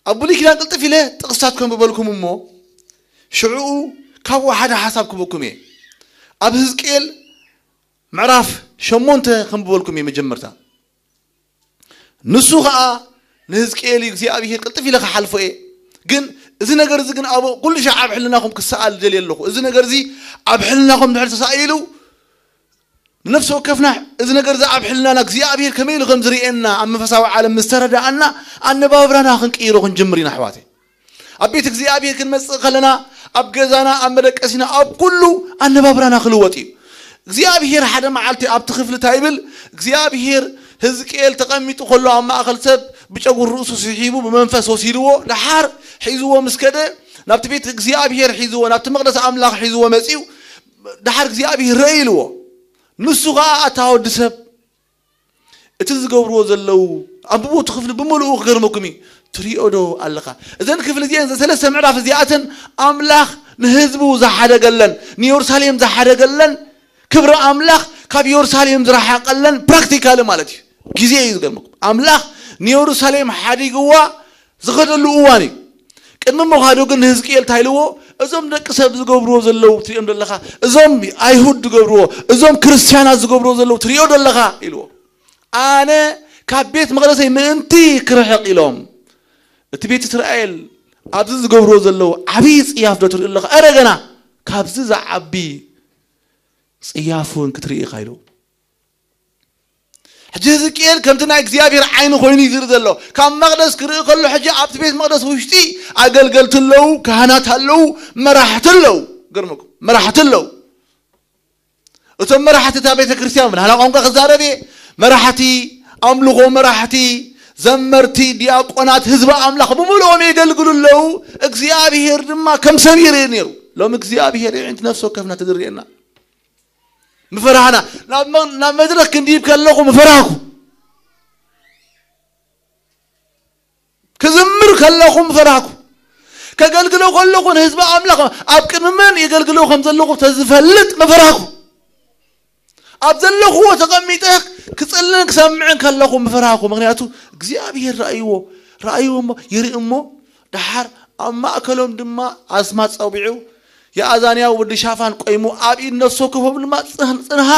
ኣብ ብሉይ ኪዳን ቅልጥፍ ኢለ ጥቕስታት ከንብበልኩም እሞ ሽዕኡ ካብኡ ሓደ ሓሳብ ክበኩም እየ። ኣብ ህዝቅኤል ምዕራፍ ሸሞንተ ከንብበልኩም እየ መጀመርታ። ንሱ ኸኣ ንህዝቅኤል እግዚኣብሔር ቅልጥፍ ኢለ ክሓልፎ እየ። ግን እዚ ነገር እዚ ግን ኣብ ኩሉ ሻዕ ኣብ ሕልናኹም ክሰኣል ደልየ ኣለኹ። እዚ ነገር እዚ ኣብ ሕልናኹም ድሕር ተሳኢሉ ንነፍሲ ወከፍና እዚ ነገር እዚ ኣብ ሕልናና እግዚኣብሔር ከመይ ኢሉ ከም ዝርእየና ኣብ መንፈሳዊ ዓለም ምስ ተረዳኣና ኣነባብራና ክንቅይሮ ክንጅምር ኢና ኣሕዋተይ። ኣብ ቤት እግዚኣብሔር ክንመጽእ ከለና ኣብ ገዛና ኣብ መደቀሲና ኣብ ኩሉ ኣነባብራና ክልወጥ እዩ። እግዚኣብሔር ሓደ መዓልቲ ኣብቲ ክፍሊ እንታይ ይብል እግዚኣብሔር ህዝቅኤል ተቐሚጡ ከሎ ኣብ ማእኸል ሰብ ብጨጉር ርእሱ ስሒቡ ብመንፈስ ወሲድዎ ደሓር ሒዝዎ ምስ ከደ ናብቲ ቤት እግዚኣብሔር ሒዝዎ ናብቲ መቕደስ ኣምላኽ ሒዝዎ መጺኡ ደሓር እግዚኣብሔር ረእ ኢልዎ ንሱ ኸዓ ኣታ ወዲ ሰብ እቲ ዝገብርዎ ዘለዉ ኣንብቦ እቲ ክፍሊ ብምልኡ ክገርመኩም እዩ ትሪኦ ዶ ኣለኻ? እዘን ክፍሊ እዚአን፣ እዘን ሰለስተ ምዕራፍ እዚኣተን፣ ኣምላኽ ንህዝቡ ዝሓደገለን፣ ንየሩሳሌም ዝሓደገለን፣ ክብሪ ኣምላኽ ካብ የሩሳሌም ዝረሓቀለን፣ ፕራክቲካሊ ማለት እዩ። ግዜ እዩ ዝገርመኩም። ኣምላኽ ንየሩሳሌም ሓዲግዋ ዝኸደሉ እዋን እዩ። ቅድሚ ምዃዱ ግን ንህዝቅኤል እንታይ ኢልዎ? እዞም ደቂ ሰብ ዝገብርዎ ዘለዉ ትሪኦም ዘለኻ፣ እዞም ኣይሁድ ዝገብርዎ፣ እዞም ክርስትያናት ዝገብርዎ ዘለዉ ትሪኦ ዘለኻ ኢልዎ። ኣነ ካብ ቤት መቕደሰይ ምእንቲ ክርሕቕ ኢሎም እቲ ቤት እስራኤል ኣብዚ ዝገብርዎ ዘለዉ ዓብዪ ጽያፍ ዶ ትርኢ ኣለኻ? እረ ገና ካብዚ ዝዓቢ ጽያፍ እውን ክትርኢ ኢኻ ኢልዎ። ሕጂ ህዝቅኤል ከምቲ ናይ እግዚኣብሔር ዓይኒ ኮይኑ እዩ ዝርኢ ዘሎ። ካብ መቕደስ ክርኢ ከሎ ሕጂ ኣብቲ ቤት መቕደስ ውሽጢ ኣገልገልቲ ኣለዉ፣ ካህናት ኣለዉ፣ መራሕቲ ኣለዉ። ገርመኩም፣ መራሕቲ ኣለዉ። እቶም መራሕቲ እታ ቤተ ክርስቲያን ብናህና ቋንቋ ክዛረብ እየ፣ መራሕቲ ኣምልኾ፣ መራሕቲ ዘመርቲ፣ ዲያቆናት፣ ህዝቢ ኣምላኽ ብምልኦም የገልግሉ ኣለዉ። እግዚኣብሔር ድማ ከም ሰብ ይርኢ ነይሩ። ሎም እግዚኣብሔር የዒንቲ ነፍሲ ወከፍና ተዝርእየና ምፈራህና። ናብ መ-፣ ናብ መድረክ ክንዲብ ከለኹ ምፈራህኩ። ክዝምር ከለኹ ምፈራህኩ። ከገልግሎ ከለኹ ንህዝቢ ኣምላኽ ኣብ ቅድሚ መን የገልግሎ ከም ዘለኹ ተዝፈልጥ ምፈራህኩ። ኣብ ዘለኹዎ ተቐሚጠ ክጽልን ክሰምዕን ከለኹ ምፈራህኩ። ምኽንያቱ እግዚኣብሔር ረኣይዎ፣ ረኣይዎ እሞ፣ ይርኢ እሞ፣ ደሓር ኣብ ማእከሎም ድማ ኣስማት ጸዊዑ፣ የኣዛንያ ወዲ ሻፋን ቆይሙ፣ ኣብ ኢድ ነፍሲ ወከፎም ድማ ጽን-፣ ጽንሃ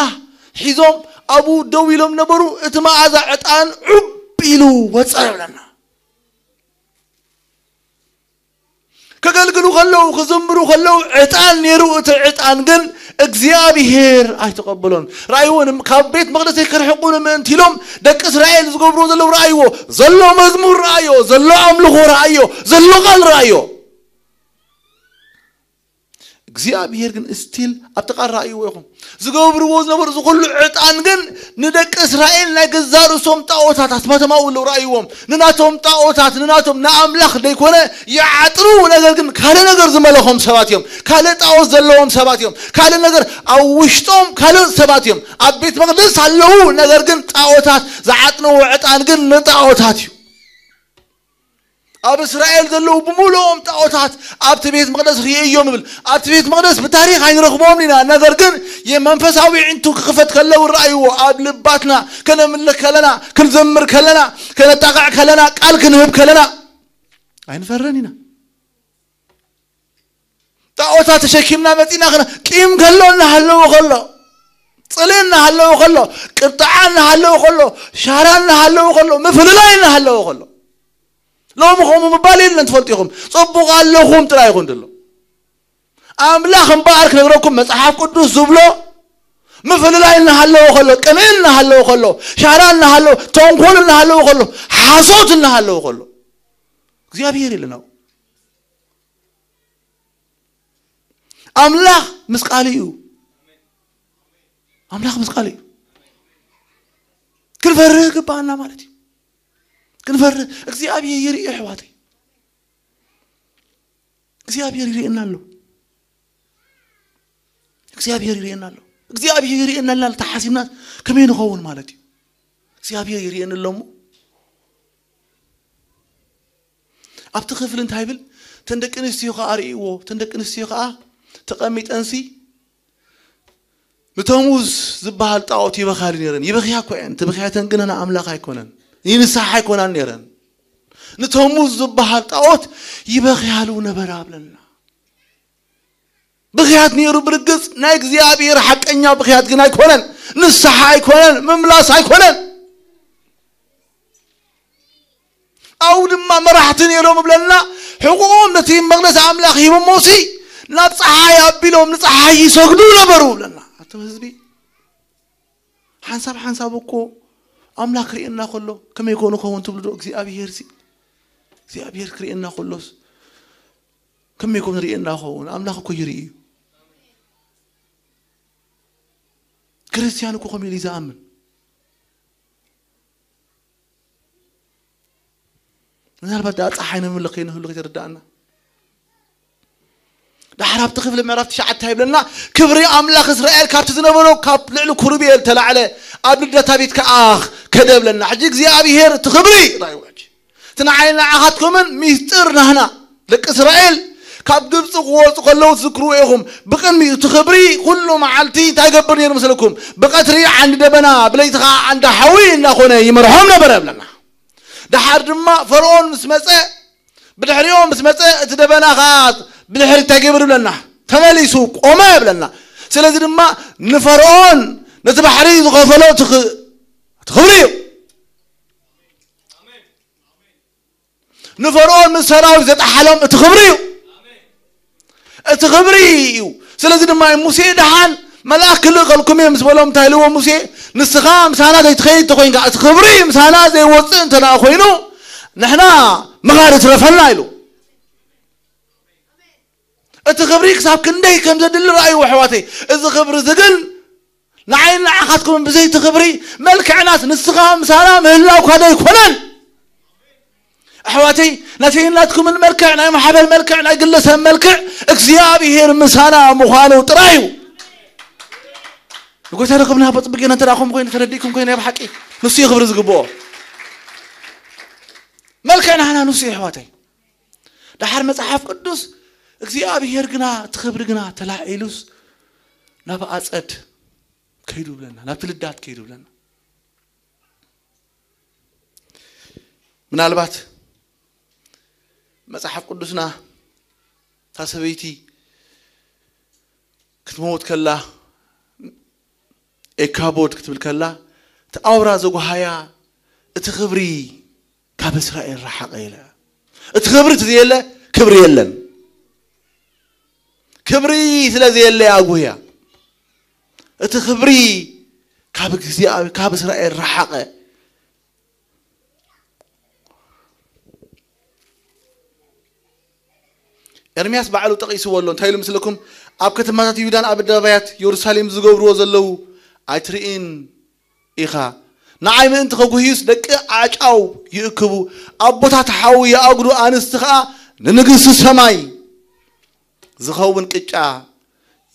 ሒዞም፣ ኣብኡ ደው ኢሎም ነበሩ። እቲ መኣዛ ዕጣን ዑብ ኢሉ ወጸ ይብለና። ከገልግሉ ከለዉ፣ ክዝምሩ ከለዉ ዕጣን ነይሩ። እቲ ዕጣን ግን እግዚኣብሔር ኣይተቐበሎን። ረኣይዎ፣ ንም-፣ ካብ ቤት መቕደሰይ ክርሕቁ ንምእንቲ ኢሎም ደቂ እስራኤል ዝገብርዎ ዘለዉ ረኣይዎ። ዘሎ መዝሙር ረኣዮ፣ ዘሎ ኣምልኾ ረኣዮ፣ ዘሎ ቃል ረኣዮ። እግዚኣብሔር ግን ስቲል ኣብቲ ቃል ረኣይዎ ኢኹም። ዝገብርዎ ዝነበሩ እዚ ኩሉ ዕጣን ግን ንደቂ እስራኤል ናይ ገዛእ ርእሶም ጣዖታት ኣስማቶም ኣብኡ ኣለዉ ረኣይዎም። ንናቶም ጣዖታት፣ ንናቶም ንኣምላኽ ዘይኮነ ይዓጥሩ፣ ነገር ግን ካልእ ነገር ዝመለኾም ሰባት እዮም። ካልእ ጣዖት ዘለዎም ሰባት እዮም። ካልእ ነገር ኣብ ውሽጦም ካልእ ሰባት እዮም። ኣብ ቤት መቕደስ ኣለዉ፣ ነገር ግን ጣዖታት ዝዓጥንዎ ዕጣን ግን ንጣዖታት እዩ። ኣብ እስራኤል ዘለዉ ብምሉኦም ጣዖታት ኣብቲ ቤት መቕደስ ርእዮም ይብል። ኣብቲ ቤት መቕደስ ብታሪኽ ኣይንረኽቦም ኢና፣ ነገር ግን የመንፈሳዊ ዕንቱ ክኽፈት ከለዉ ረኣይዎ። ኣብ ልባትና ከነምልኽ ከለና፣ ክንዘምር ከለና፣ ከነጣቕዕ ከለና፣ ቃል ክንህብ ከለና ኣይንፈርን ኢና። ጣዖታት ተሸኪምና መጺና፣ ክና ቂም ከሎ እናሃለዎ ከሎ፣ ጽልኢ እናሃለዎ ከሎ፣ ቅጥዓ እናሃለዎ ከሎ፣ ሻራ እናሃለዎ ከሎ፣ ምፍልላይ እናሃለዎ ከሎ፣ ሎሚ ከምኡ ምባል የለን። ትፈልጡ ኢኹም፣ ጽቡቕ ኣለኹም ጥራይ ይኹን ድሎ። ኣምላኽ እምበኣር ክነግረኩም፣ መጽሓፍ ቅዱስ ዝብሎ ምፍልላይ እናሃለዎ ከሎ፣ ቅንኢ እናሃለዎ ከሎ፣ ሻራ እናሃለዎ፣ ተንኮል እናሃለዎ ከሎ፣ ሓሶት እናሃለዎ ከሎ፣ እግዚኣብሔር የለን ኣብኡ። ኣምላኽ ምስ ቃሉ እዩ። ኣምላኽ ምስ ቃሉ እዩ። ክንፈርህ ግባኣና ማለት እዩ። ክንፈርህ፣ እግዚኣብሔር ይርኢ ኣሕዋተይ። እግዚኣብሔር ይርእየና ኣሎ። እግዚኣብሔር ይርእየና ኣሎ። እግዚኣብሔር ይርእየና ኣሎ ተሓሲብና ከመይ ንኸውን ማለት እዩ? እግዚኣብሔር ይርእየኒ ኣሎ እሞ። ኣብቲ ክፍሊ እንታይ ይብል? እተን ደቂ ኣንስትዮ ከኣ ርእይዎ፣ እተን ደቂ ኣንስትዮ ከኣ ተቐሚጠንሲ ንተሙዝ ዝበሃል ጣዖት ይበኽያሉ ነይረን። ይበኽያ እኮ እየን። እቲ ብኽያተን ግን ንኣምላኽ ኣይኮነን። ንንስሓ ኣይኮናን ነይረን። ንተሙዝ ዝበሃል ጣዖት ይበኽያሉ ነበራ ብለና። ብኽያት ነይሩ ብርግጽ፣ ናይ እግዚኣብሔር ሓቀኛ ብኽያት ግን ኣይኮነን። ንስሓ ኣይኮነን፣ ምምላስ ኣይኮነን። ኣው ድማ መራሕቲ ነይሮም እብለና፣ ሕቁኦም ነቲ መቕደስ ኣምላኽ ሂቦሞሲ፣ ናብ ጸሓይ ኣቢሎም ንጸሓይ ይሰግዱ ነበሩ እብለና። ኣቶም ህዝቢ፣ ሓንሳብ ሓንሳብ እኮ ኣምላኽ ክርእየና ከሎ፣ ከመይ ኮ ንኸውን ትብሉ ዶ? እግዚኣብሔር ሲ፣ እግዚኣብሔር ክርእየና ከሎስ፣ ከመይ ኮ ንርእየና ኸውን? ኣምላኽ እኮ ይርኢ እዩ። ክርስትያን እኮ ከምኡ ኢሉ እዩ ዝኣምን። ምናልባት ደኣ ጸሓይ ንምልኽ ከይንህሉ ከይተረዳእና። ዳሕር ኣብቲ ክፍሊ ምዕራፍ ትሽዓተ ይብለና፣ ክብሪ ኣምላኽ እስራኤል ካብቲ ዝነበሮ ካብ ልዕሊ ኩሩቤል ተላዕለ፣ ኣብ ልደታ ቤት ከኣ ከደ ብለና። ሕጂ እግዚኣብሔር እቲ ክብሪ ራእይዎ። ሕጂ እቲ ንዓይ ንዓኻትኩምን ሚስጥር ናህና ደቂ እስራኤል ካብ ግብፂ ክወፁ ከለዉ ትዝክርዎ ኢኹም። ብቅድሚ እቲ ክብሪ ኩሉ መዓልቲ እንታይ ይገብር ነይሩ መስለኩም? ብቀትሪ ዓንዲ ደበና፣ ብለይቲ ከዓ ዓንዲ ሓዊ እናኾነ ይመርሖም ነበረ ብለና። ደሓር ድማ ፈርዖን ምስ መፀ፣ ብድሕሪኦም ምስ መፀ እቲ ደበና ከዓ ብድሕሪ እንታይ ገይሩ ብለና? ተመሊሱ ቆመ ብለና። ስለዚ ድማ ንፈርዖን ነቲ ባሕሪ ዝኸፈሎ እቲ ኽ-፣ እቲ ክብሪ እዩ። ንፈርዖን ምስ ሰራዊት ዘጠሓሎም እቲ ክብሪ እዩ። እቲ ክብሪ እዩ። ስለዚ ድማ ሙሴ ደሓን መልኣክ ክልእኸልኩም እየ ምስ በሎም እንታይ ኢልዎ ሙሴ? ንስኻ ምሳና ዘይትኸይድ ተኾይንካ፣ እቲ ክብሪ ምሳና ዘይወፅእ እንተ ደኣ ኮይኑ ንሕና ምኻድ ይትረፈና ኢሉ። እቲ ክብሪ ክሳብ ክንደይ ከም ዘድሊ ረኣይዎ ኣሕዋተይ። እዚ ክብሪ እዚ ግን ንዓይን ንዓኻትኩምን ብዘይቲ ክብሪ መልክዕናስ ንስኻ ምሳና ምህላውካ ዶ ኣይኮነን? ኣሕዋተይ፣ ናተይን ናትኩምን መልክዕ፣ ናይ ማሕበር መልክዕ፣ ናይ ግለሰብ መልክዕ እግዚኣብሔር ምሳና ምዃኑ ጥራይ እዩ። ንጎይታ ረኸብና በጽብቅ ጌና እንተ ደኣ ከምኡ ኮይኑ ተረዲእኩም ኮይኑ ኣብ ሓቂ ንሱ እዩ ክብሪ ዝግብኦ። መልክዕ ናህና ንሱ እዩ ኣሕዋተይ። ደሓር መጽሓፍ ቅዱስ እግዚኣብሔር ግና እቲ ክብሪ ግና ተላዒሉስ ናብ ኣጸድ ከይዱ ብለና፣ ናብ ትልዳት ከይዱ ብለና። ምናልባት መጽሓፍ ቅዱስና እታ ሰበይቲ ክትመውት ከላ ኤካቦድ ክትብል ከላ እቲ ኣውራ ዘጓሃያ እቲ ክብሪ ካብ እስራኤል ረሓቐ ኢለ። እቲ ክብሪ እቲ ዘየለ ክብሪ የለን። ክብሪ ስለ ዘየለ ኣጉህያ እቲ ክብሪ ካብ እግዚኣብሔር ካብ እስራኤል ረሓቐ። ኤርምያስ ባዕሉ ጠቒስዎ ኣሎ። እንታይ ኢሉ ምስለኩም? ኣብ ከተማታት ይሁዳን ኣብ ኣደባባያት የሩሳሌም ዝገብርዎ ዘለዉ ኣይትርእን ኢኻ። ንዓይ ምእንቲ ከጉህዩስ ደቂ ኣዕጫው ይእክቡ፣ ኣቦታት ሓዊ ይኣጉዱ፣ ኣንስቲ ኸኣ ንንግስቲ ሰማይ ዝኸውን ቅጫ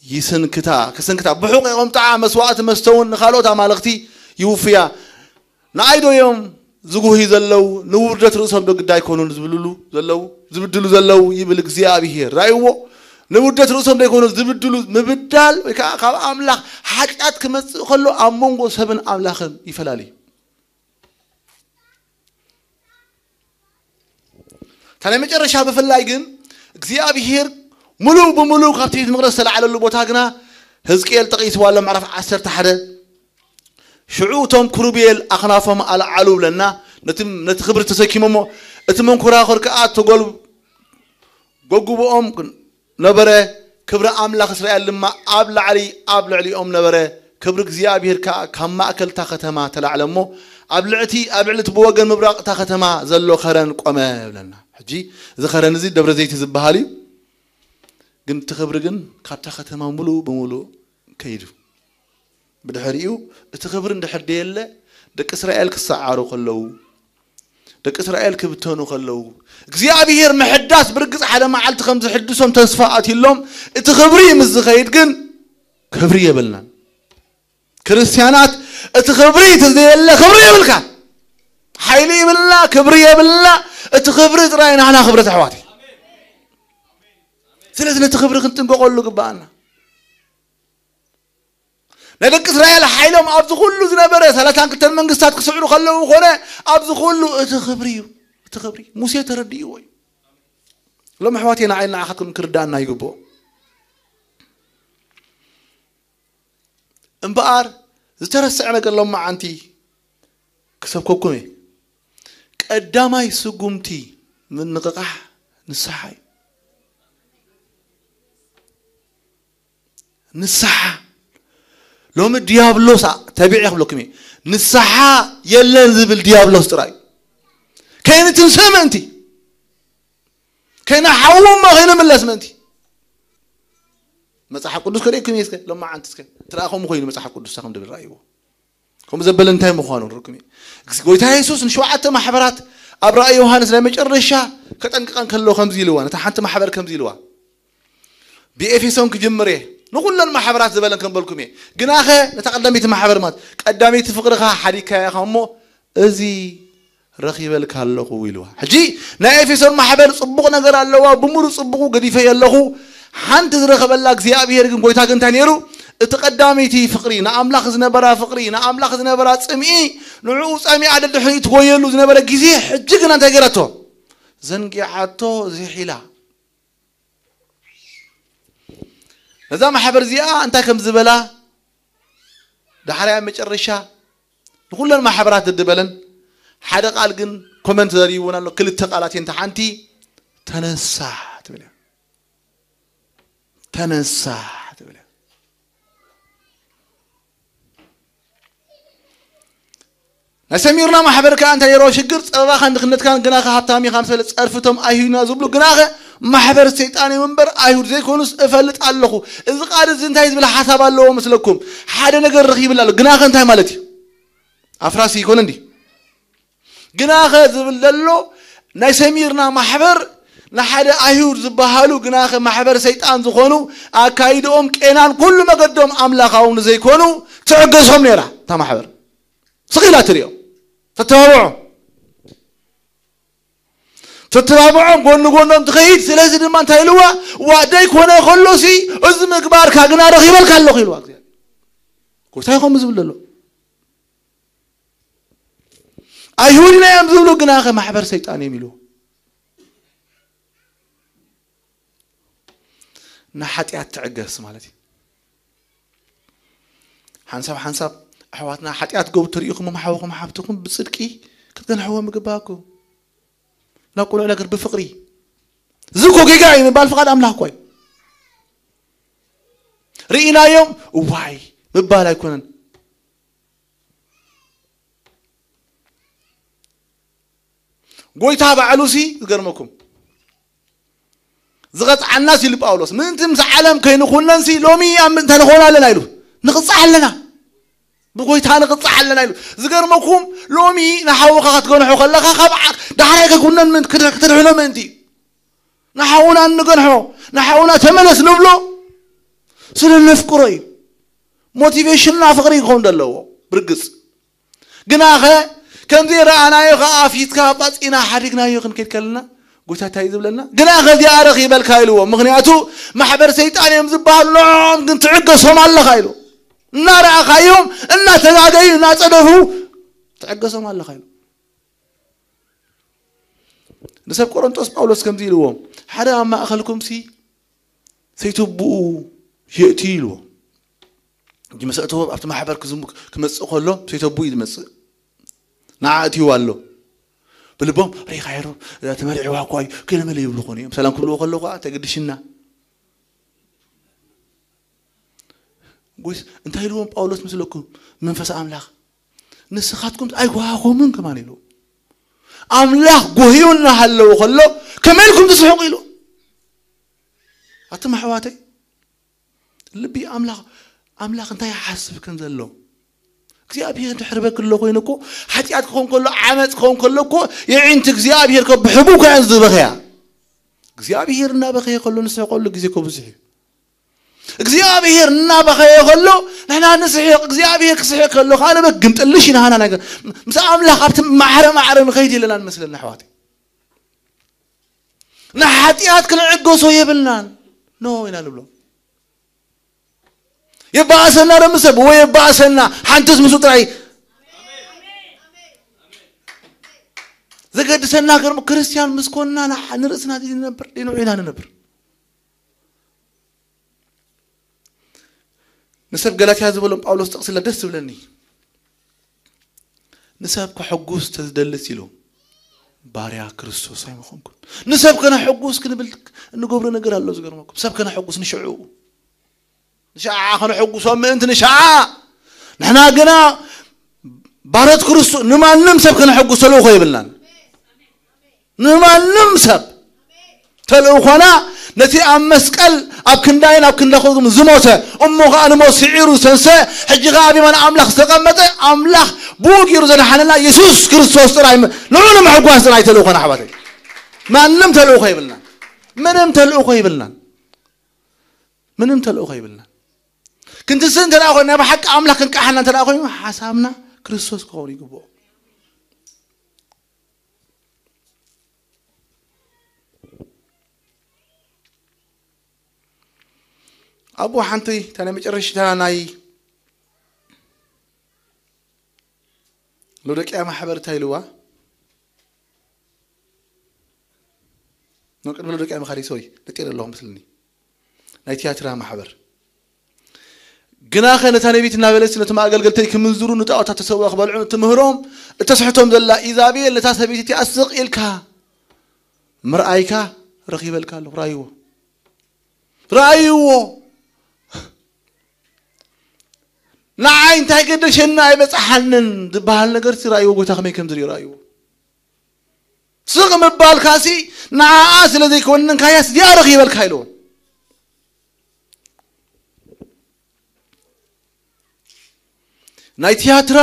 ይስንክታ፣ ክስንክታ፣ ብሑቕ የቖምጥዓ፣ መስዋእቲ መስተ እውን ንኻልኦት ኣማልኽቲ ይውፍያ። ንኣይ ዶ እዮም ዝጉህዩ ዘለዉ? ንውርደት ርእሶም ዶ ግዳ ኣይኮኑን ዝብልሉ ዘለዉ፣ ዝብድሉ ዘለዉ? ይብል እግዚኣብሄር። ራእይዎ፣ ንውርደት ርእሶም ዶ ኣይኮኑን ዝብድሉ? ምብዳል ወይ ከዓ ካብ ኣምላኽ ሓጢኣት ክመጽእ ከሎ ኣብ መንጎ ሰብን ኣምላኽን ይፈላለ እዩ። እታ ናይ መጨረሻ ብፍላይ ግን እግዚኣብሄር ሙሉእ ብሙሉእ ካብቲ ቤት መቕደስ ዝተላዕለሉ ቦታ ግና ህዝቅኤል ጠቒስዋ ኣሎ፣ ምዕራፍ ዓሰርተ ሓደ። ሽዑ እቶም ክሩቤል ኣኽናፎም ኣልዓሉ ብለና፣ ነቲ፣ ነቲ ክብሪ ተሰኪሞሞ፣ እቲ መንኮራኹር ከኣ ተጎል-፣ ጎጉቦኦም ነበረ። ክብሪ ኣምላኽ እስራኤል ድማ ኣብ ላዕሊ ኣብ ልዕሊኦም ነበረ። ክብሪ እግዚኣብሔር ከኣ ካብ ማእከል እታ ከተማ ተላዕለ እሞ፣ ኣብ ልዕቲ-፣ ኣብ ልዕሊ እቲ ብወገን ምብራቕ እታ ከተማ ዘሎ ኸረን ቆመ ይብለና። ሕጂ እዚ ኸረን እዚ ደብረ ዘይት ዝበሃል እዩ። ግን እቲ ክብሪ ግን ካብታ ከተማ ምሉእ ብምሉእ ከይዱ። ብድሕሪኡ እቲ ክብሪ እንድሕር ደየለ፣ ደቂ እስራኤል ክሰዓሩ ከለዉ፣ ደቂ እስራኤል ክብተኑ ከለዉ፣ እግዚኣብሄር ምሕዳስ ብርግጽ ሓደ መዓልቲ ከም ዝሕድሶም ተስፋ ኣትዩሎም፣ እቲ ክብሪ ምስ ዝኸይድ ግን ክብሪ የብልናን። ክርስትያናት እቲ ክብሪ እንተዘየለ ክብሪ የብልካ። ሓይሊ ይብልና፣ ክብሪ የብልና፣ እቲ ክብሪ ጥራይ ናህና ክብረት ኣሕዋተይ። ስለዚ ነቲ ክብሪ ክንጥንቀቐሉ ግባኣና። ናይ ደቂ እስራኤል ሓይሎም ኣብዚ ኩሉ ዝነበረ ሰላሳን ክልተን መንግስታት ክስዕሩ ከለዉ ኮነ ኣብዚ ኩሉ እቲ ክብሪ እዩ። እቲ ክብሪ ሙሴ ተረዲእዎ እዩ። ሎም ኣሕዋቴ ንዓይ ንዓኻትኩም ክርዳእና ይግብኦ። እምበኣር ዝተረስዐ ነገር ሎም መዓንቲ ክሰብከኩም እየ። ቀዳማይ ስጉምቲ ምንቕቓሕ ንስሓ እዩ። ንስሓ። ሎሚ ዲያብሎስ ኣ-፣ ተቢዐ ክብለኩም እየ። ንስሓ የለን ዝብል ዲያብሎስ ጥራይ እዩ። ከይንትንስእ ምእንቲ። ከይንሓዊ እሞ ከይንምለስ ምእንቲ። መጽሓፍ ቅዱስ ከርእየኩም እየ እስከ፣ ሎማዓንቲ እስከ። ትረኣ ከምኡ ኮይኑ መጽሓፍ ቅዱስ ከም ድብል ረኣይዎ። ከምኡ ዘበለ እንታይ ምዃኑ ርኩም እዩ። ጎይታ የሱስ ንሸውዓተ ማሕበራት ኣብ ራእይ ዮሃንስ ናይ መጨረሻ ከጠንቅቐን ከሎ ከምዚ ኢልዋ፣ ነታ ሓንቲ ማሕበር ከምዚ ኢልዋ። ብኤፌሶን ክጅምር እየ፣ ንኹለን ማሕበራት ዝበለን ከም በልኩም እየ። ግናኸ ነታ ቀዳመይቲ ማሕበር ማለት ቀዳመይቲ ፍቕርኻ ሓዲግካያ ኢኻ እሞ፣ እዚ ረኺበልካ ኣለኹ ኢልዋ። ሕጂ ናይ ኤፌሶን ማሕበር ጽቡቕ ነገር ኣለዋ፣ ብምሩ ጽቡቑ ገዲፈዮ ኣለኹ። ሓንቲ ዝረኸበላ እግዚኣብሔር ግን፣ ጎይታ ግን እንታይ ነይሩ? እቲ ቀዳመይቲ ፍቕሪ፣ ንኣምላኽ ዝነበራ ፍቕሪ፣ ንኣምላኽ ዝነበራ ጽምኢ፣ ንዕኡ ጸሚኣ ደድሕሪኡ ትጎየሉ ዝነበረ ግዜ፣ ሕጂ ግና እንታይ ገይራቶ? ዘንጊዓቶ፣ ዝሒላ። ነዛ ማሕበር እዚኣ እንታይ ከም ዝበላ፣ ዳሕራይ ኣብ መጨረሻ ንኹለን ማሕበራት ድድበለን፣ ሓደ ቃል ግን ኮመንት ዘሪቡን ኣሎ። ክልተ ቃላት እየን። እታ ሓንቲ፣ "ተነሳ" ትብል እያ። "ተነሳ" ትብል እያ። ናይ ሰሚርና ማሕበር ከኣ እንታይ ነይርዎ ሽግር? ጸበባኻን ድኽነትካን ግናኸ ሃብታም ኢኻ ምስ በለ፣ ጸርፍቶም ኣይሁድና ዝብሉ ግናኸ ማሕበር ሰይጣን እዮም እምበር ኣይሁድ ዘይኮኑስ እፈልጥ ኣለኹ። እዚ ቃል እዚ እንታይ ዝብል ሓሳብ ኣለዎ መስለኩም? ሓደ ነገር ረኺብላ ኣሎ። ግናኸ እንታይ ማለት እዩ? ኣፍራሲ ይኮነ እንዲ? ግናኸ ዝብል ዘሎ ናይ ሰሚርና ማሕበር ንሓደ ኣይሁድ ዝበሃሉ ግናኸ ማሕበር ሰይጣን ዝኾኑ፣ ኣካይድኦም ቄናን ኩሉ መገዶም ኣምላኻዊ ንዘይኮኑ ትዕገሶም ነይራ እታ ማሕበር። ስቕ ኢላ ትሪኦ፣ ተተባብዖም፣ ተተባብዖም፣ ጎኒ ጎኖም ትኸይድ። ስለዚ ድማ እንታይ ኢልዋ? "ዋ፣ ደይኮነ ከሎሲ እዚ ምግባርካ ግና ረኺበልካ ኣለኹ" ኢልዋ እግዚኣብሔር። ጎይታ ይኸም ዝብል ዘሎ። ኣይሁድና እዮም ዝብሉ ግናኸ ማሕበር ሰይጣን እዮም ኢልዎ። ንሓጢኣት ትዕገስ ማለት እዩ። ሓንሳብ ሓንሳብ ኣሕዋትና ሓጢኣት ገብሩ ተሪኢኹም፣ ሓውኹም ሓብትኹም ብጽድቂ ክትገንሕዎም ይግባእኩም። ናብ ቁኑዕ ነገር ብፍቕሪ። እዚ እኮ ጌጋ እዩ ምባል ፍቓድ ኣምላኽ እኮ እዩ። ርኢናዮም፣ "እዋይ" ምባል ኣይኮነን። ጎይታ ባዕሉሲ ዝገርመኩም፣ "ዝቐጽዓናስ" ኢሉ ጳውሎስ፣ "ምእንቲ ምስ ዓለም ከይንኹነንሲ ሎሚ ኣብ ምእንቲ ንኾን ኣለና" ኢሉ። "ንቕጻዕ ኣለና፣ ብጎይታ ንቕጻዕ ኣለና" ኢሉ። ዝገርመኩም፣ ሎሚ ንሓውኻ ክትገንሖ ከለኻ፣ ካብ ዓ-፣ ዳሕራይ ከይኩነን ምእንቲ፣ ክድ-፣ ክትድሕኖ ምእንቲ እዩ። ንሓውና እንገንሖ፣ ንሓውና "ተመለስ" ንብሎ ስለ ነፍቅሮ እዩ። ሞቲቬሽንና ፍቕሪ ክኸውን ዘለዎ ብርግጽ። ግናኸ ከምዚ ረኣናዮ ኸዓ ፊትካ ኣባጺና ሓዲግናዮ ክንከይድ ከለና፣ ጎይታ እንታይ እዩ ዝብለና? "ግናኸ እዚኣ ረኺበልካ" ኢልዎ። ምኽንያቱ ማሕበር ሰይጣን እዮም ዝበሃሉ፣ ንዕኦም ግን ትዕገሶም ኣለኻ ኢሉ። እናረኣኻዮም፣ እናተጋገዩ፣ እናጸደፉ ትዕገሶም ኣለኻ ኢሉ። ንሰብ ቆሮንቶስ ጳውሎስ ከምዚ ኢልዎ፣ "ሓደ ኣብ ማእከልኩምሲ ሰይተቦኡ የእትዩ" ኢልዎ። ሕጂ ምስ ኣእተዎ ኣብቲ ማሕበር ክዝም-፣ ክመጽእ ከሎ ሰይተቦኡ እዩ ዝመጽእ። ንዓ ኣእትይዎ ኣሎ። ብልቦም፣ "ሪኢኻዮ ዶ? እዛ ተመርዒዋ እኳ እዩ፣ ገለመለ" ይብሉ ኾኑ እዮም። ሰላም ክብልዎ ከለዉ ከኣ፣ "ተገድሽና?" ጎይስ፣ እንታይ ኢልዎም ጳውሎስ ምስለኩም? መንፈስ ኣምላኽ፣ "ንስኻትኩም ኣይጓሃኹምን" ከማን ኢሉ። ኣምላኽ ጎህዩ እናሃለወ ከሎ፣ "ከመይ ኢልኩም ትስሕቁ?" ኢሉ። ኣቱም ኣሕዋተይ፣ ልቢ ኣምላኽ፣ ኣምላኽ እንታይ ይሓስብ ከም ዘሎ። እግዚኣብሔር ድሕሪ በክ ኣሎ ኮይኑ እኮ፣ ሓጢኣት ክኸውን ከሎ፣ ዓመፅ ክኸውን ከሎ እኮ፣ የዒንቲ እግዚኣብሔር እኮ ብሕቡ እኮ እየን ዝበኽያ። እግዚኣብሔር እናበኸየ ከሎ ንስሕቀሉ ግዜ እኮ ብዙሕ እዩ። እግዚኣብሔር እናበኸየ ከሎ ንሕና ንስሕቕ፣ እግዚኣብሔር ክስሕቕ ከሎ ከዓ ንበክ ግምጥልሽ ኢና። ሃና ነገር ምስ ኣምላኽ ኣብቲ ማዕረ ማዕረ ንኸይድ የለና ንመስለና ኣሕዋተይ። ንሓጢኣት ክንዕገሶ የብልናን። ኖ ኢና ንብሎ። የባእሰና ዶ ምስ ሰብ ወይ የባእሰና ሓንትስ ምስኡ ጥራይ። ዘገድሰና ገርሞ ክርስቲያን ምስ ኮንና ንዓ-፣ ንርእስና ንነብር፣ ንዕኡ ኢና ንነብር። ንሰብ ገላትያ ዝበሎም ጳውሎስ ጥቕሲ ደስ ዝብለኒ። ንሰብ ከሐጉስ ተዝደልስ ኢሉ፣ ባርያ ክርስቶስ ኣይምኾንኩን። ንሰብ ከነሐጉስ ክንብል እንገብሮ ነገር ኣሎ ዝገርመኩም። ሰብ ከነሐጉስ ንሽዑ። ንሽዓ ከነሐጉሶም ምእንቲ ንሽዓ። ንሕና ግና ባሮት ክርስቶስ ንማንም ሰብ ከነሐጉስ ተልእኾ የብልናን። ንማንም ሰብ ተልእኾና ነቲ ኣብ መስቀል ኣብ ክንዳይን ኣብ ክንዳኹም ዝሞተ እሞ ኸዓ ንሞት ስዒሩ ዝተንስአ ሕጂ ኸዓ ኣብ የማን ኣምላኽ ዝተቐመጠ ኣምላኽ ብኡ ገይሩ ዘድሓነና የሱስ ክርስቶስ ጥራይ ም-፣ ንዑ ንምሕጓስ ጥራይ ተልእኾና ኣሕዋተይ። ማንም ተልእኾ የብልናን። ምንም ተልእኾ የብልናን። ምንም ተልእኾ የብልናን። ክንትስእ እንተ ደኣ ኾይኑ ናይ ብሓቂ ኣምላኽ ክንቀሓና እንተ ደኣ ኾይኑ ሓሳብና ክርስቶስ ክኸውን ይግብኦ። ኣብኡ ሓንቲ እታ ናይ መጨረሽታ ናይ ሎዶቅያ ማሕበር እንታይ ኢልዋ? ኖ ቅድሚ ሎዶቅያ ምኻድ ሶይ ነጢረ ኣለኹ ምስልኒ ናይ ቲያትራ ማሕበር ግናኸ ነታ ነቢት እናበለሲ ነቶም ኣገልገልተይ ክምንዝሩ ንጣዖታት ተሰውኣ ክበልዑ እትምህሮም እተስሕቶም ዘላ ኢዛቤል ነታ ሰበይቲ እቲኣ ስቕ ኢልካ ምርኣይካ ረኺበልካ ኣለኹ። ራእይዎ ራእይዎ ንዓይ እንታይ ገደሸና ኣይበፅሓንን ዝበሃል ነገር ራእይዎ ጎይታ ከመይ ከም ዝርኢ ራእይዎ ስቕ ምባልካሲ ንዓኣ ስለ ዘይኮነንካያስ እዚኣ ረኺበልካ ኢልዎ ናይ ቲያትራ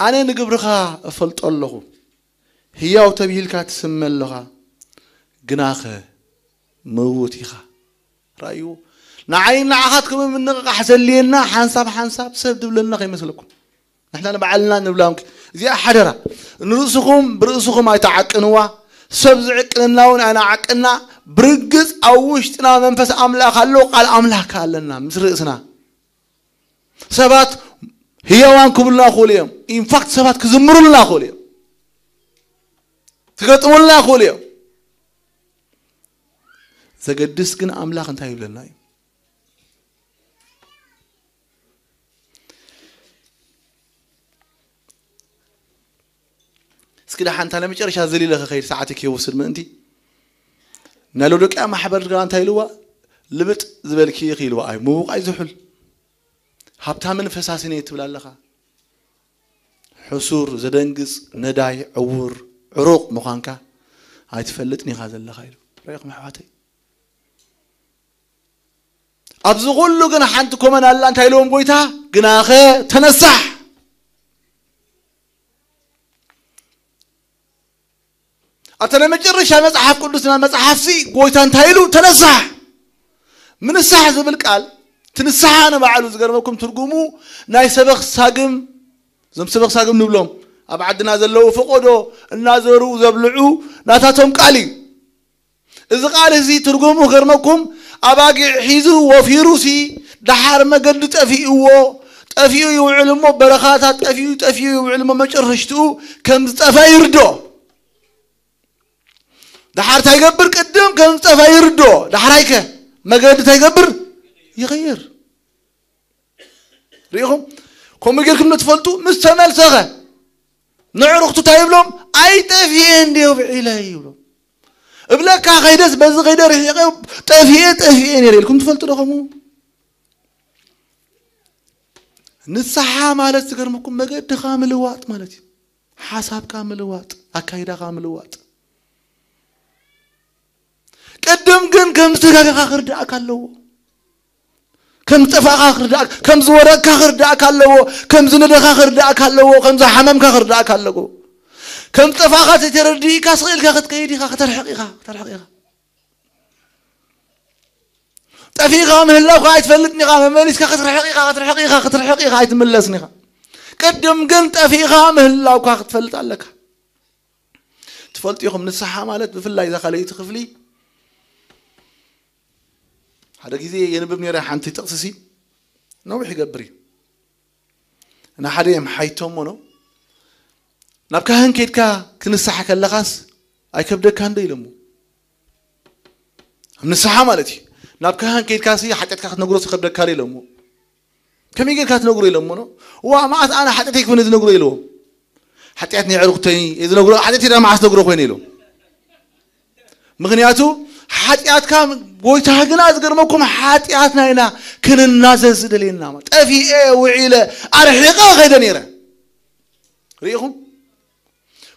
ኣነ ንግብርኻ እፈልጦ ኣለኹ ህያው ተብሂልካ ትስመ ኣለኻ ግናኸ ምውት ኢኻ ራእዩ ንዓይ ንዓኻት ከም ምንቕቓሕ ዘልየና ሓንሳብ ሓንሳብ ሰብ ድብለና ከይመስለኩም ንሕና ንባዕልና ንብላም እዚኣ ሓደራ ንርእስኹም ብርእስኹም ኣይተዓቅንዋ ሰብ ዝዕቅንና እውን ኣይንዓቅና ብርግጽ ኣብ ውሽጥና መንፈስ ኣምላኽ ኣሎ ቃል ኣምላኽ ከ ኣለና ምስ ርእስና ሰባት ህያዋን ክብሉና ይኽእሉ እዮም ኢንፋክት ሰባት ክዝምሩልና ይኽእሉ እዮም ክገጥሙልና ይኽእሉ እዮም ዘገድስ ግን ኣምላኽ እንታይ ይብለና እዩ እስኪ ደሓን እታ ናይ መጨረሻ ዘሊለ ክኸይድ ሰዓት ክወስድ ምእንቲ ናይ ሎዶቅያ ማሕበር ድጋ እንታይ ኢልዋ ልብጥ ዝበልኪ ኢኺ ኢልዋ ኣይ ምውቕ ኣይዝሑል ሃብታምን ፈሳስን እየ ትብል ኣለኻ ሕሱር ዘደንግጽ ነዳይ ዕውር ዕሩቕ ምዃንካ ኣይትፈልጥን ኢኻ ዘለኻ ኢሉ ርኢኹም ኣሕዋተይ ኣብዚ ኩሉ ግን ሓንቲ ኮመን ኣላ እንታይ ኢልዎም ጎይታ ግናኸ ተነሳሕ ኣብታ ናይ መጨረሻ መጽሓፍ ቅዱስና መጽሓፍሲ ጎይታ እንታይ ኢሉ ተነሳሕ ምንሳሕ ዝብል ቃል ትንስሓ ንባዕሉ ዝገርመኩም ትርጉሙ ናይ ሰበኽ ሳግም እዞም ሰበኽ ሳግም ንብሎም ኣብ ዓድና ዘለዉ ፈቆዶ እናዘሩ ዘብልዑ ናታቶም ቃል እዩ እዚ ቃል እዚ ትርጉሙ ክገርመኩም ኣባጊዕ ሒዙ ወፊሩሲ ደሓር መገዲ ጠፊእዎ ጠፊኡ ይውዕል እሞ በረኻታት ጠፊኡ ጠፊኡ ይውዕል እሞ መጨረሽትኡ ከም ዝጠፈ ይርዶ ደሓር እንታይ ይገብር ቅድም ከም ዝጠፈ ይርዶ ደሓራይከ መገዲ እንታይ ይገብር ይቕይር ርኢኹም ከምኡ ጌርኩም ንትፈልጡ ምስ ተመልሰኸ ንዕሩኽቱ እንታይ ይብሎም ኣይጠፍኤ እንዲዮ ብዒለ ይብሎም እብለካ ከይደስ በዚ ከይደ ርሒቐ ጠፍኤ ጠፍኤ ነይረ ኢልኩም ትፈልጡ ዶ ከምኡ ንስሓ ማለት ዝገርመኩም መገድኻ ምልዋጥ ማለት እዩ ሓሳብካ ምልዋጥ ኣካይዳኻ ምልዋጥ ቅድም ግን ከም ዝተጋገኻ ክርዳእካ ኣለዎ ከም ዝጠፋእኻ ክርዳእ ከም ዝወረቅካ ክርዳእካ ኣለዎ ከም ዝነደኻ ክርዳእካ ኣለዎ ከም ዝሓመምካ ክርዳእካ ኣለዎ ከም ዝጠፋእኻ ተተረዲእካ ስቕ ኢልካ ክትከይድ ኢኻ ከተርሕቕ ኢኻ ከተርሕቕ ኢኻ ጠፊእኻ ምህላውካ ኣይትፈልጥን ኢኻ መመሊስካ ክትርሕቕ ኢኻ ክትርሕቕ ኢኻ ክትርሕቕ ኢኻ ኣይትምለስን ኢኻ ቅድም ግን ጠፊእኻ ምህላውካ ክትፈልጥ ኣለካ ትፈልጡ ኢኹም ንስሓ ማለት ብፍላይ እዛ ካልኣይቲ ክፍሊ ሓደ ግዜ የንብብ ነይረ ሓንቲ ጥቕስሲ ነዊሕ ይገብር እዩ ንሓደ እዮም ሓይቶሞ ነው ናብ ካህን ከይድካ ክንስሓ ከለኻስ ኣይከብደካ እንደ ኢሎሞ ኣብ ንስሓ ማለት እዩ ናብ ካህን ከይድካ ሲ ሓጢኣትካ ክትነግሮ ዝከብደካ ኢሎሞ ከመይ ጌርካ ትነግሮ ኢሎሞ ነው ዋ መዓት ኣነ ሓጢኣተይ ክፍነ ዝነግሮ ኢልዎም ሓጢኣት ናይ ዕርኩተይ ዝነግሮ ሓጢኣተይ ዳ መዓስ ነግሮ ኮይነ ኢሎም ምኽንያቱ ሓጢኣትካ ጎይታ ግና ዝገርመኩም ሓጢኣትና ኢና ክንናዘዝ ዝደልየና ጠፊኤ ውዒለ ኣርሒቐ ከይደ ነይረ ርኢኹም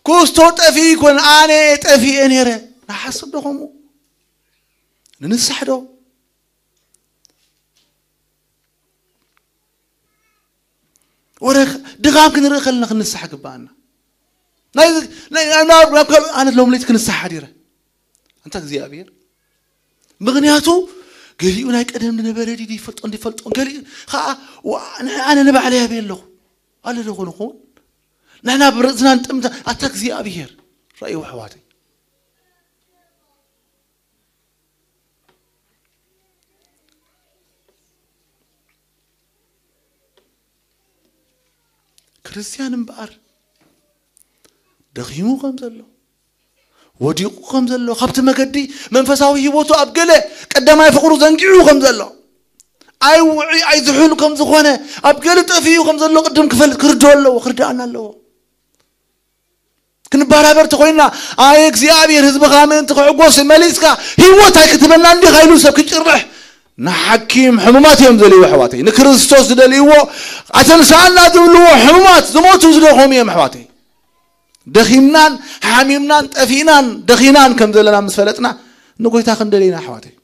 ኩስቶ ጠፊ ይኮን ኣነ ጠፊኤ ነይረ ንሓስብ ዶ ከምኡ ንንሳሕ ዶ ወረ ድኻም ክንርኢ ከለና ክንንሳሕ ግባኣና ናይ ናይ ናይ ናብ ናብ ካብ ኣነ ሎም ለይቲ ክንሳሕ ሓዲረ ኣንታ እግዚኣብሔር ምኽንያቱ ገሊኡ ናይ ቀደም ዝነበረ ድዩ ይፈልጦ እንዲፈልጦ ገሊኡ ከዓ ኣነ ንባዕለይ ኣበይ ኣለኹ ኣለ ዶ ኮንኹን ንሕና ብርእስና ንጥምታ ኣታ እግዚኣብሔር ራእዩ ኣሕዋተይ ክርስቲያን እምበኣር ደኺሙ ከም ዘሎ፣ ወዲቑ ከም ዘሎ፣ ካብቲ መገዲ መንፈሳዊ ህይወቱ ኣብ ገለ ቀዳማይ ፍቕሩ ዘንጊዑ ከም ዘሎ፣ ኣይ ውዑይ ኣይ ዝሑል ከም ዝኾነ፣ ኣብ ገለ ጠፊኡ ከም ዘሎ ቅድም ክፈልጥ ክርድኦ ኣለዎ፣ ክርድኣና ኣለዎ። ክንበራበር ተኾይና፣ ኣየ እግዚኣብሔር ህዝብኻ ምእንቲ ክሕጎስ መሊስካ ህይወት ኣይክትበና እንዲኻ ኢሉ ሰብ ክጭርሕ ንሓኪም ሕሙማት እዮም ዘልዎ ኣሕዋተይ። ንክርስቶስ ዝደልይዎ ኣተንሳኣና ዝብልዎ ሕሙማት ዝሞቱ ዝደኾም እዮም ኣሕዋተይ። ደኺምናን ሓሚምናን ጠፊእናን ደኺናን ከም ዘለና ምስ ፈለጥና ንጎይታ ክንደልይና ኣሕዋተይ።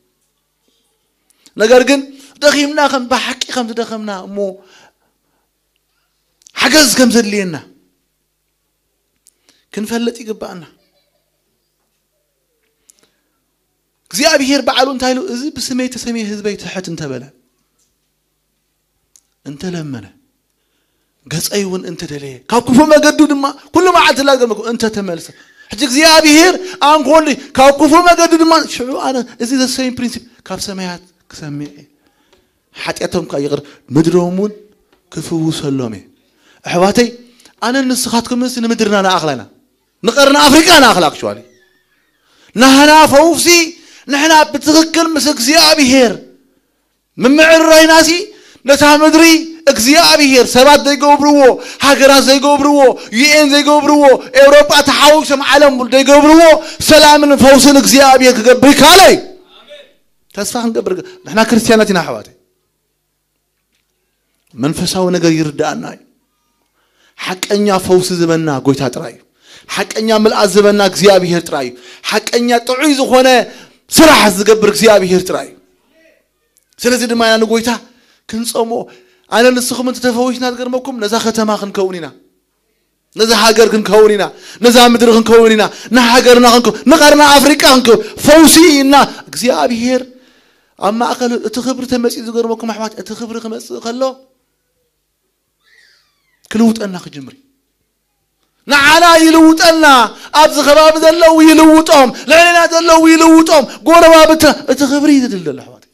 ነገር ግን ደኺምና ከም ብሓቂ ከም ዝደኸምና እሞ ሓገዝ ከም ዘድልየና ክንፈልጥ ይግባኣና። እግዚኣብሔር ባዕሉ እንታይ ኢሉ? እዚ ብስመይ ተሰምየ ህዝበይ ትሕት እንተበለ፣ እንተለመነ፣ ገጸይ እውን እንተደለየ፣ ካብ ክፉ መገዱ ድማ ኩሉ መዓልቲ ላገመኩ እንተተመልሰ፣ ሕጂ እግዚኣብሔር ኣንኮንዲ ካብ ክፉ መገዱ ድማ ሽዑ ኣነ እዚ ዘሰይም ፕሪንሲፕ ካብ ሰማያት ክሰምዕ እየ። ሓጢኣቶም ከዓ ይቕር ምድሮም እውን ክፍውሰሎም እየ። ኣሕዋተይ፣ ኣነ ንስኻትኩም ምስ ንምድርና ንኣኽላና ንቐርኒ ኣፍሪቃ ንኣኽላ ኣክቹዋሊ ናህና ፈውሲ ንሕና ብትኽክል ምስ እግዚኣብሔር ምምዕርራይናሲ ነታ ምድሪ እግዚኣብሔር ሰባት ዘይገብርዎ ሃገራት ዘይገብርዎ ዩኤን ዘይገብርዎ ኤውሮጳ ተሓዊሶም ዓለም ዘይገብርዎ ሰላምን ፈውስን እግዚኣብሔር ክገብር ይካለይ ተስፋ ክንገብር ንሕና ክርስትያናት ኢና ኣሕዋተይ መንፈሳዊ ነገር ይርዳኣና እዩ ሓቀኛ ፈውሲ ዝበና ጎይታ ጥራይ እዩ ሓቀኛ ምልኣት ዝበና እግዚኣብሔር ጥራይ እዩ ሓቀኛ ጥዑይ ዝኾነ ስራሕ ዝገብር እግዚኣብሔር ጥራይ እዩ ስለዚ ድማ ኢና ንጎይታ ክንጸሞ ኣነ ንስኹም እንተተፈዊስና ዝገርመኩም ነዛ ከተማ ክንከውን ኢና ነዛ ሃገር ክንከውን ኢና ነዛ ምድሪ ክንከውን ኢና ንሃገርና ክንከውን ንቐርና ኣፍሪቃ ክንከውን ፈውሲ እና እግዚኣብሔር ኣብ ማእከል እቲ ክብሪ ተመጺኡ ዝገርመኩም ኣሕዋት እቲ ክብሪ ክመጽእ ከሎ ክልውጠና ክጅምር ንዓና ይልውጠና ኣብዚ ከባቢ ዘለዉ ይልውጦም ልዕሌና ዘለዉ ይልውጦም ጎረባብትና እቲ ክብሪ ይድልደል ኣሕዋት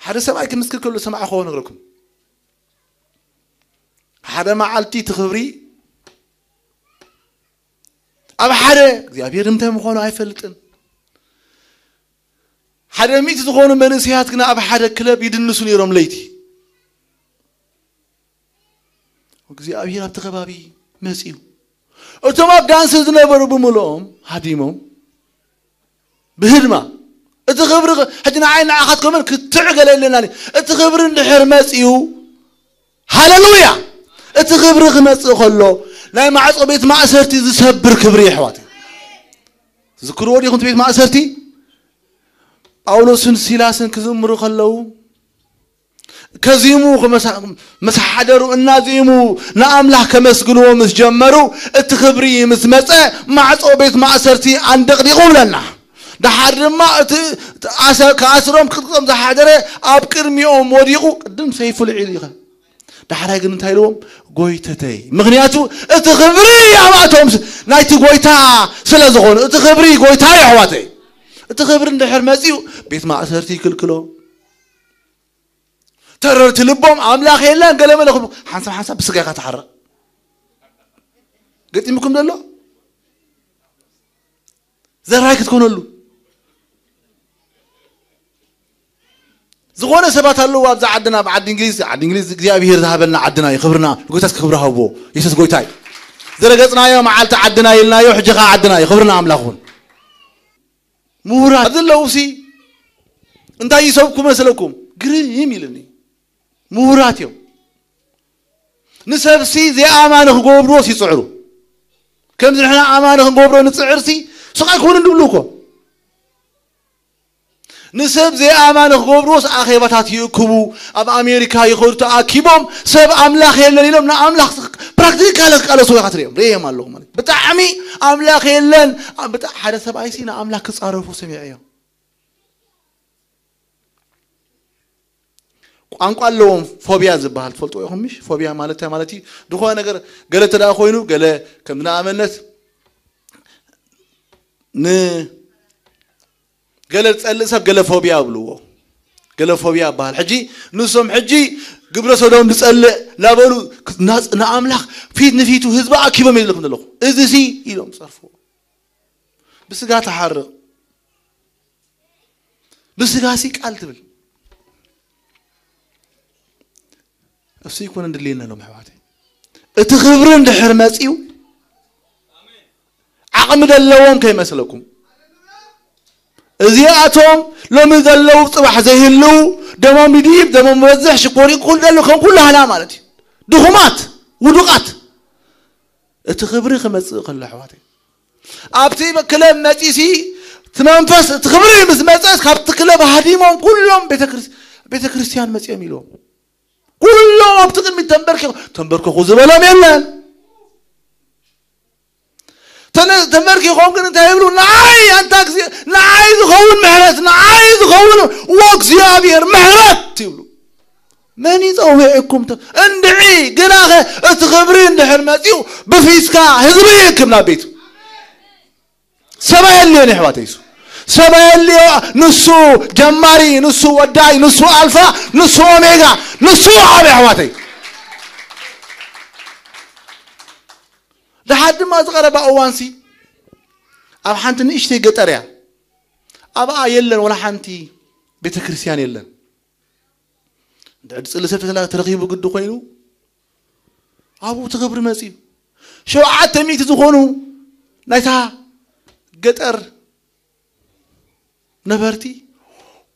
ሓደ ሰብኣይ ክምስክር ከሎ ሰማዕኸዎ ነግረኩም ሓደ መዓልቲ እቲ ክብሪ ኣብ ሓደ እግዚኣብሔር እንታይ ምዃኑ ኣይፈልጥን ሓደ ሚእቲ ዝኾኑ መንእሰያት ግና ኣብ ሓደ ክለብ ይድንሱ ነይሮም ለይቲ እግዚኣብሔር ኣብቲ ከባቢ መፅዩ እቶም ኣብ ዳንስ ዝነበሩ ብምልኦም ሃዲሞም ብህድማ እቲ ክብሪ ሕጂ ንዓይ ንዓኻት ከመን ክትዕ ገለ የለና እቲ ክብሪ እንድሕር መፅዩ ሃለሉያ እቲ ክብሪ ክመፅእ ከሎ ናይ ማዕፆ ቤት ማእሰርቲ ዝሰብር ክብሪ የሕዋት ዝክርዎ ዲኹም ቤት ማእሰርቲ ጳውሎስን ሲላስን ክዝምሩ ከለዉ ከዚሙ ምስ ሓደሩ እናዚሙ ንኣምላኽ ከመስግንዎ ምስ ጀመሩ እቲ ክብሪ ምስ መፀ ማዕፆ ቤት ማእሰርቲ ኣንደቕዲቑ ብለና ደሓር ድማ እቲ ክኣስሮም ክጥቅም ዝሓደረ ኣብ ቅድሚኦም ወዲቑ ቅድም ሰይፉ ልዒሉ ይኸ ዳሕራይ ግን እንታይ ኢልዎም ጎይተተይ ምክንያቱ እቲ ክብሪ ኣባእቶም ናይቲ ጎይታ ስለ ዝኾኑ እቲ ክብሪ ጎይታ የሕዋተይ እቲ ክብሪ እንድሕር መፂኡ ቤት ማእሰርቲ ይክልክሎ ተረርቲ ልቦም ኣምላኽ የለን ገለመለ ክብሉ ሓንሳብ ሓንሳብ ብስጋይካ ተሓረቕ ገጢምኩም ዘሎ ዘራይ ክትኮነሉ ዝኾነ ሰባት ኣለዉ ኣብዚ ዓድና ኣብ ዓዲ እንግሊዝ ዓዲ እንግሊዝ እግዚኣብሄር ዝሃበና ዓድና እዩ ክብርና ጎይታስ ክብሪ ሃብዎ የሱስ ጎይታ እዩ ዝረገፅናዮ መዓልቲ ዓድና ኢልናዮ ሕጂ ከዓ ዓድና እዩ ክብርና ኣምላኽ ይኹን ምሁራት ኣብዚ ኣለዉ ሲ እንታይ ይሰብኩ መስለኩም ግርም ኢልኒ ምሁራት እዮም ንሰብሲ ዘይኣማኒ ክገብርዎስ ይፅዕሩ ከምዚ ንሕና ኣማኒ ክንገብሮ ንፅዕርሲ ሱቕ ኣይኮኑን ድብሉ እኮ ንሰብ ዘይኣማኒ ክገብርዎስ ኣኼባታት ይእክቡ ኣብ ኣሜሪካ ይኸዱ ተኣኪቦም ሰብ ኣምላኽ የለን ኢሎም ንኣምላኽ ፕራክቲካል ክቃለሱ ኢኻ ትሪኦም ርእዮም ኣለኹ ማለት ብጣዕሚ ኣምላኽ የለን ሓደ ሰብኣይሲ ንኣምላኽ ክፃረፉ ሰሚዐ እዮም ቋንቋ ኣለዎም ፎቢያ ዝበሃል ትፈልጥዎ ኢኹም ምሽ ፎቢያ ማለት እንታይ ማለት እዩ ዝኾነ ነገር ገለ እንተ ደኣ ኮይኑ ገለ ከም ንኣብነት ን ገለ ዝጸልእ ሰብ ገለ ፎቢያ ይብልዎ ገለ ፎቢያ ይበሃል ሕጂ ንሶም ሕጂ ግብረ ሰዶም ዝጸልእ እናበሉ፣ ንኣምላኽ ፊት ንፊቱ ህዝቢ ኣኪቦም የለኹም ዘለኹ። እዚ ሲ ኢሎም ጸርፍዎ። ብስጋ ትሓርቕ፣ ብስጋ ሲ ቃል ትብል። እሱ ይኮነ እንድልየና ሎም ኣሕዋተይ። እቲ ክብሪ እንድሕር መጺኡ ዓቕሚ ዘለዎም ከይመስለኩም። እዚኣቶም ሎሚ ዘለዉ ጽባሕ ዘይህልዉ፣ ደሞም ይድይብ፣ ደሞም ይበዝሕ፣ ሽኮር ይኩል ዘለዉ ከም ኩሉ ሃላ ማለት እዩ። ድኹማት፣ ውዱቓት። እቲ ክብሪ ክመጽእ ከሎ ኣሕዋተይ፣ ኣብቲ ክለብ መጺሲ እቲ መንፈስ እቲ ክብሪ ምስ መጸስ ካብቲ ክለብ ሃዲሞም ኩሎም ቤተ ክርስ-፣ ቤተ ክርስቲያን መጺኦም ኢሎም ኩሎም ኣብቲ ቅድሚት ተንበርኪ-፣ ተንበርከኹ ዝበሎም የለን። ተነ-፣ ተንበርኪኾም ግን እንታይ ይብሉ? ንዓይ ኣንታ ግዜ ንዓይ ዝኸውን ምሕረት፣ ንዓይ ዝኸውን ወእግዚኣብሔር ምሕረት ይብሉ። መን ይጸውዕኩም? ተ-፣ እንድዒ ግናኸ እቲ ክብሪ እንድሕር መጺኡ ብፊስካ ህዝቢ ይእክብ ናብ ቤቱ። ሰብኣይ የድልዮን የሕዋተይ፣ እሱ ሰብኣይ የድልዮ። ንሱ ጀማሪ፣ ንሱ ወዳይ፣ ንሱ ኣልፋ፣ ንሱ ኦሜጋ፣ ንሱ ዓብ ኣሕዋተይ። ድሓር ድማ ዝቐረባ እዋንሲ ኣብ ሓንቲ ንእሽተይ ገጠር እያ። ኣብኣ የለን ወላ ሓንቲ ቤተ ክርስቲያን የለን። እንድሕር ጽሊ ሰብ ተላ-፣ ተረኺቡ ግዲ ኮይኑ ኣብኡ እቲ ክብሪ መጺኡ። ሸውዓተ ሚእቲ ዝኾኑ ናይታ ገጠር ነበርቲ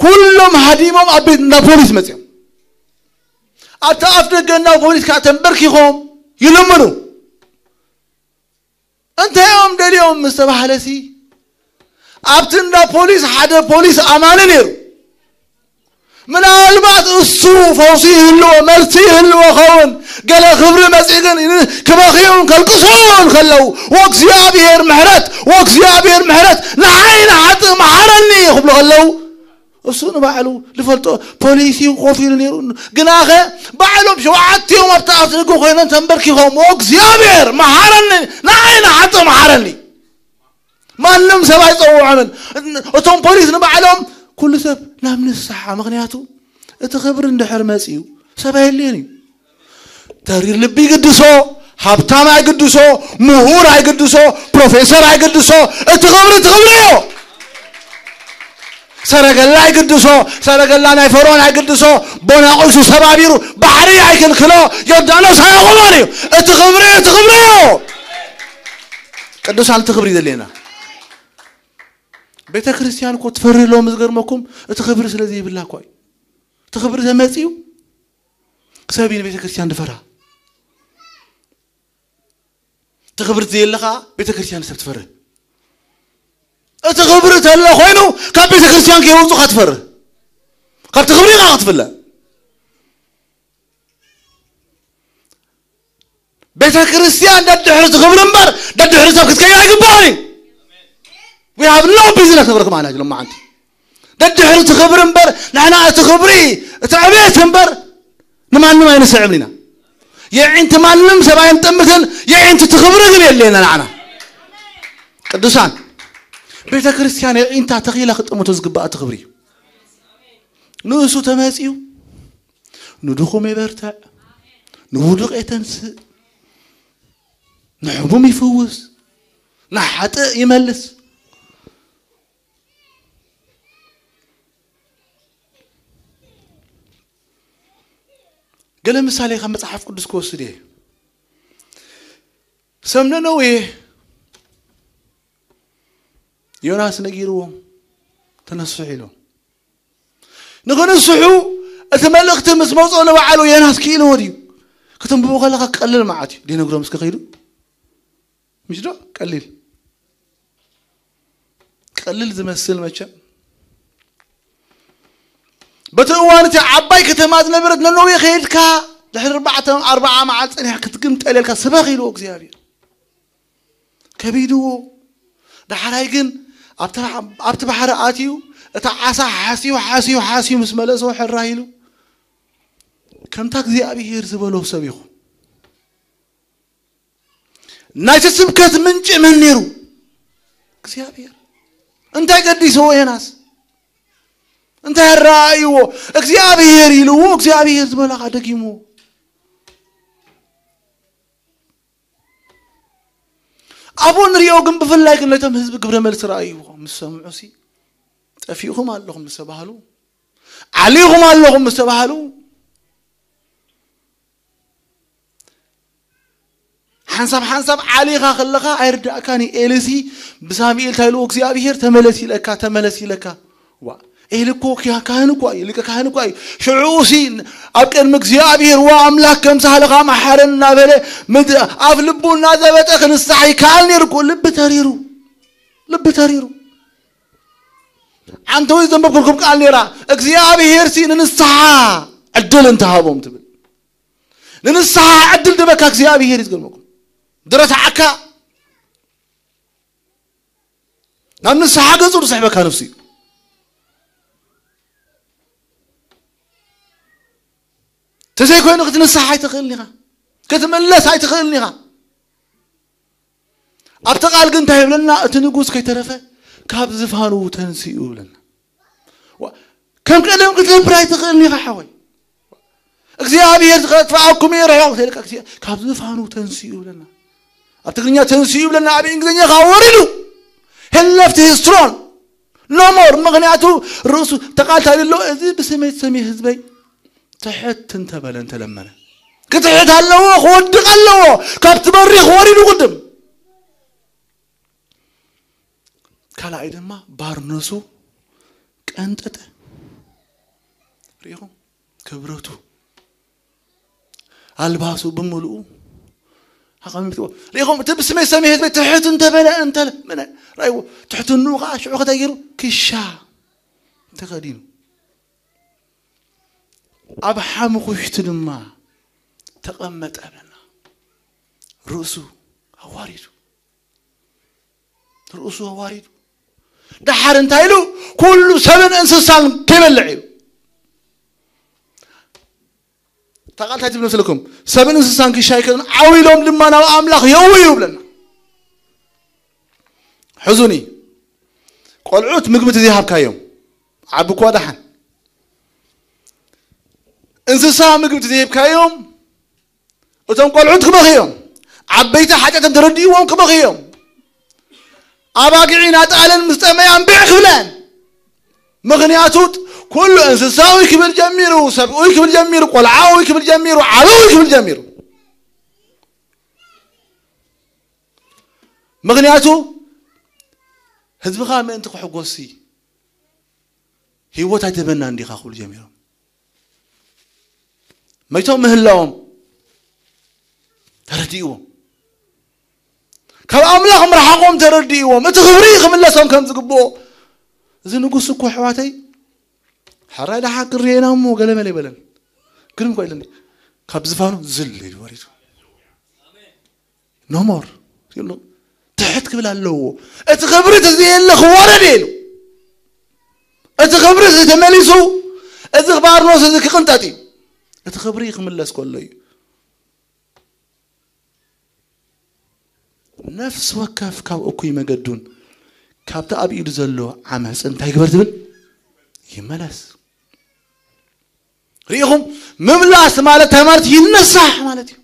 ኩሎም ሃዲሞም ኣብ ቤት እንዳ ፖሊስ መጺኦም። ኣብቲ ኣፍ ደገ እንዳ ፖሊስ ከዓ ተንበርኪኾም ይልምኑ። እንታይ እዮም ደልዮም ምስ ተባህለሲ፣ ኣብቲ እንዳ ፖሊስ ሓደ ፖሊስ ኣማኒ ነይሩ። ምናልባት እሱ ፈውሲ ይህልዎ፣ መልሲ ይህልዎ ኸውን። ገለ ክብሪ መጺኡ ግን ክበኽዩን ከልቅሱን ከለዉ፣ "ወእግዚኣብሔር ምሕረት፣ ወእግዚኣብሔር ምሕረት፣ ንዓይ ንሓጥእ መሓረኒ" ክብሉ ከለዉ፣ እሱ ንባዕሉ ዝፈልጦ ፖሊስ እዩ ኮፍ ኢሉ ነይሩ። ግናኸ ባዕሎም ሸውዓቲኦም ኣብቲ ኣፍ ደገ ኮይኖም ተንበርኪኾም፣ "ወእግዚኣብሔር መሓረኒ፣ ንዓይ ንሓጥእ መሓረኒ." ማንም ሰብ ኣይጸውዖምን። እቶም ፖሊስ ንባዕሎም ኩሉ ሰብ ናብ ንስሓ፣ ምኽንያቱ እቲ ክብሪ እንድሕር መጺኡ ሰብ ኣየድልዮን እዩ። ተሪር ልቢ ይግድሶ፣ ሃብታም ኣይግድሶ፣ ምሁር ኣይግድሶ፣ ፕሮፌሰር ኣይግድሶ፣ እቲ ክብሪ እቲ ክብሪ እዩ። ሰረገላ ኣይግድሶ፣ ሰረገላ ናይ ፈርዖን ኣይግድሶ፣ ቦናቑሱ ሰባቢሩ ባሕሪ ኣይክልክሎ፣ ዮርዳኖስ ኣያቑሞን እዩ። እቲ ክብሪ እቲ ክብሪ እዩ። ቅዱሳን እቲ ክብሪ ዘድልየና። ቤተ ክርስቲያን እኮ ትፈሪ ኣለዎም። ዝገርመኩም እቲ ክብሪ ስለ ዘይብላ እኮ እዩ። እቲ ክብሪ ተመጺኡ ሰብ እዩ ንቤተ ክርስቲያን ዝፈራ። እቲ ክብሪ ዘየለ ኸዓ ቤተ ክርስቲያን ሰብ ትፈሪ። እቲ ክብሪ ተሎ ኮይኑ ካብ ቤተ ክርስቲያን ከየውጹኻ ትፈሪ። ካብቲ ክብሪ ኢኻ ክትፍለ። ቤተ ክርስቲያን ደድሕሪ እቲ ክብሪ እምበር ደድሕሪ ሰብ ክትከይድ ኣይግባእን እዩ። We have no business ንብረክ ማለት ሎማዓንቲ። ደድሕሪ እቲ ክብሪ እምበር ንሕና እቲ ክብሪ፣ እቲ ዕቤት እምበር ንማንም ኣይንስዕብን ኢና። የዒንቲ ማንም ሰብ ኣይንጥምትን፣ የዒንቲ እቲ ክብሪ ግን የድልየና ንዓና። ቅዱሳን፣ ቤተ ክርስቲያን የዒንታ ተኺላ ክጥምቶ ዝግባእ እቲ ክብሪ እዩ። ንእሱ ተመጺኡ ንድኹም የበርትዕ፣ ንውዱቕ የተንስእ፣ ንሕሙም ይፍውስ፣ ንሓጥእ ይመልስ። ገለ ምሳሌ ካብ መጽሓፍ ቅዱስ ክወስድ እየ። ሰብ ነነዌ ዮናስ ነጊርዎም ተነስሑ ኢሎም። ንኽንስሑ እቲ መልእኽቲ ምስ መጽኦ ንባዕሉ ዮናስ ክኢልዎ ድዩ? ከተንብቦ ከለኻ ቀልል መዓት እዩ። ደይነግሮም እስከ ከይዱ። ምሽ ዶ? ቀሊል። ቀሊል ዝመስል መቸም። በቲ እዋን እቲ ዓባይ ከተማ ዝነበረት ነነዌ ከይድካ ድሕሪ ኣርባዕተ፣ ኣርብዓ መዓልቲ ጸኒሕካ ክትግምጠል ኢልካ ስበኽ ኢልዎ እግዚኣብሔር። ከቢድዎ። ዳሕራይ ግን ኣብቲ፣ ኣብቲ ባሕሪ ኣትዩ፣ እቲ ዓሳ ሓስዩ፣ ሓስዩ፣ ሓስዩ ምስ መለሶ ሕራይ ኢሉ። ከምታ እግዚኣብሔር ዝበሎ ሰብ ኢኹም። ናይቲ ስብከት ምንጪ መን ነይሩ? እግዚኣብሔር። እንታይ ገዲስዎ ዮናስ? እንታይ ኣረኣእይዎ? እግዚኣብሔር ኢልዎ፣ እግዚኣብሔር ዝበለኻ ደጊምዎ። ኣብኡ ንሪኦ ግን፣ ብፍላይ ግን ነቶም ህዝቢ ግብረ መልሲ ረኣይዎ። ምስ ሰምዑ ሲ፣ "ጠፊእኹም ኣለኹም" ምስ ተባሃሉ፣ "ዓሊኹም ኣለኹም" ምስ ተባሃሉ፣ ሓንሳብ ሓንሳብ ዓሊኻ ከለኻ ኣይርዳእካን እዩ። ኤልሲ ብሳሙኤል እንታይ ኢልዎ እግዚኣብሔር? "ተመለስ" ኢለካ፣ "ተመለስ" ኢለካ። ዋ፣ ኤሊ እኮ ኪያ-፣ ካህን እኳ እዩ፣ ሊቀ ካህን እኳ እዩ። ሽዑ ሲ ኣብ ቅድሚ እግዚኣብሔር፣ "ዋ ኣምላኽ፣ ከም ሳህልኻ መሓረን" እናበለ ምድ-፣ ኣፍ ልቡ እናዘበጠ ክንስሓ ይከኣል ነይሩ እኮ። ልቢ ተሪሩ፣ ልቢ ተሪሩ። ዓንተወይ ዘንበብኩልኩም ቃል ነይራ፣ እግዚኣብሔር ሲ ንንስሓ ዕድል እንተሃቦም ትብል። ንንስሓ ዕድል ድበካ እግዚኣብሔር እዩ ዝገርመኩም። ድረትዓካ ናብ ንስሓ ገጹ ዝስሕበካ ነፍሲ እዩ። ተዘይኮይኑ ክትንስሓ ኣይትኽእልን ኢኻ። ክትምለስ ኣይትኽእልን ኢኻ። ኣብቲ ቃል ግን እንታይ ይብለና? እቲ ንጉስ ከይተረፈ ካብ ዝፋኑ ተንሲኡ ይብለና። ዋ-፣ ከም ቀደም ክትነብር ኣይትኽእልን ኢኻ ሓወይ። እግዚኣብሔር ከጥፍኣኩም እየ፣ ርሑቕ ኢልካ፣ እግዚኣብሔር ካብ ዝፋኑ ተንሲኡ ይብለና። ኣብ ትግርኛ ተንሲኡ ይብለና፣ ኣብ እንግሊዝኛ ከዓ ወሪዱ። He left his throne. No more። ምኽንያቱ ርእሱ፣ ተቓልታ ኣሎ፣ እዚ ብስመይ ትሰምዩ ህዝበይ ትሕት እንተበለ እንተለመነ። ክትሕት ኣለዎ፣ ክወድቕ ኣለዎ። ካብቲ በሪኽ ወሪዱ ቅድም። ካልኣይ ድማ ባርነሱ ቀንጠጠ። ሪኢኹም? ክብረቱ፣ ኣልባሱ ብምሉኡ ኣቐሚጥዎ። ሪኢኹም? እቲ ብስመይ ሰሚ ህዝቢ ትሕት እንተበለ፣ እንተለ-፣ ምነ-፣ ራእይዎ። ትሕትንኡ ከዓ ሽዑ ከታይ ገይሩ? ክሻ ተኸዲኑ። ኣብ ሓሙኹሽቲ ድማ ተቐመጠ በልና። ርእሱ ኣዋሪዱ። ርእሱ ኣዋሪዱ። ደሓር እንታይ ኢሉ? "ኩሉ ሰብን እንስሳን ከይበልዕ" ኢሉ። እታ ቃል እንታይ ትብል መስለኩም? "ሰብን እንስሳን ክሻይ ከን ዓው ኢሎም ድማ ናብ ኣምላኽ የእውዩ" ይብለና። ሕዙኒ። ቆልዑት ምግቢ ተዘይሃብካዮም፣ ዓቢ እኳ ደሓን። እንስሳ ምግቢ ተዘይሂብካዮም፣ እቶም ቆልዑት ክበኽዩ እዮም። ዓበይቲ ሓጢኣቶም ተረዲእዎም ክበኽዩ እዮም። ኣባጊዒን ኣጣልን ምስ ጠመያ እምብዕ ክብለን። ምኽንያቱ ኩሉ እንስሳዊ ክብል ጀሚሩ፣ ሰብኡይ ክብል ጀሚሩ፣ ቆልዓዊ ክብል ጀሚሩ፣ ዓብዊ ክብል ጀሚሩ። ምኽንያቱ ህዝብኻ ምእንቲ ክሕጎሲ ህይወት ኣይትህበና እንዲኻ ክብሉ ጀሚሮም። መይቶም ምህላዎም ተረዲእዎም። ካብ ኣምላኽ ምርሓቖም ተረዲእዎም። እቲ ክብሪ ክምለሶም ከም ዝግብኦ። እዚ ንጉስ እኮ ኣሕዋተይ፣ ሕራይ ደሓር ክርእየና እሞ ገለመለ ይበለን። ግን እኮ ኢለን ካብ ዝፋኑ ዝል ኢሉ ወሪዱ። No more። ትሕት ክብል ኣለዎ። እቲ ክብሪ ተዘየለ ክወረድ ኢሉ። እቲ ክብሪ ተመሊሱ፣ እዚ ባርኖስ እዚ ክቕንጠጥ እዩ። እቲ ክብሪ ክምለስ ከሎ እዩ። ነፍሲ ወከፍ ካብ እኩይ መገዱን ካብቲ ኣብ ኢዱ ዘሎ ዓመፅ እንታይ ግበር ትብል? ይመለስ። ርኢኹም? ምምላስ ማለት እንታይ ማለት? ይነሳሕ ማለት እዩ።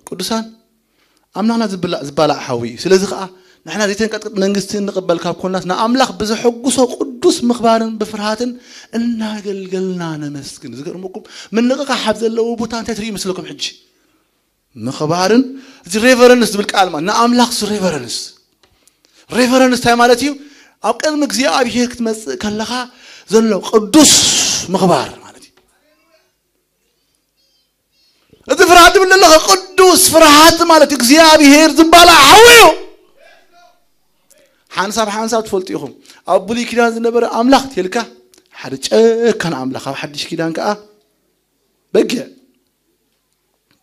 ቅዱሳን፣ ኣምላኽና ዝብላ-፣ ዝባላዕ ሓዊ እዩ። ስለዚ ኸዓ ንሕና ዘይተንቀጥቅጥ መንግስቲ እንቕበል ካብ ኮንናስ፣ ንኣምላኽ ብዘሐጉሶ ቅዱስ ምኽባርን ብፍርሃትን እናገልገልና ነመስግን። ዝገርመኩም፣ ምንቕቓሕ ኣብ ዘለዎ ቦታ እንታይ ትርእዩ ይመስለኩም ሕጂ? ምኽባርን፣ እዚ ሬቨረንስ ዝብል ቃል ማለት ንኣምላኽ ዚ ሬቨረንስ። ሬቨረንስ እንታይ ማለት እዩ? ኣብ ቅድሚ እግዚኣብሔር ክትመጽእ ከለኻ ዘሎ ቅዱስ ምኽባር ማለት እዩ። እዚ ፍርሃት ትብል ዘለኻ ቅዱስ ፍርሃት ማለት እግዚኣብሔር ዝባላዕ ሓዊ እዩ። ሓንሳብ ሓንሳብ ትፈልጡ ኢኹም። ኣብ ብሉይ ኪዳን ዝነበረ ኣምላኽ ተልካ ሓደ ጨካን ኣምላኽ፣ ኣብ ሓድሽ ኪዳን ከኣ በጊዕ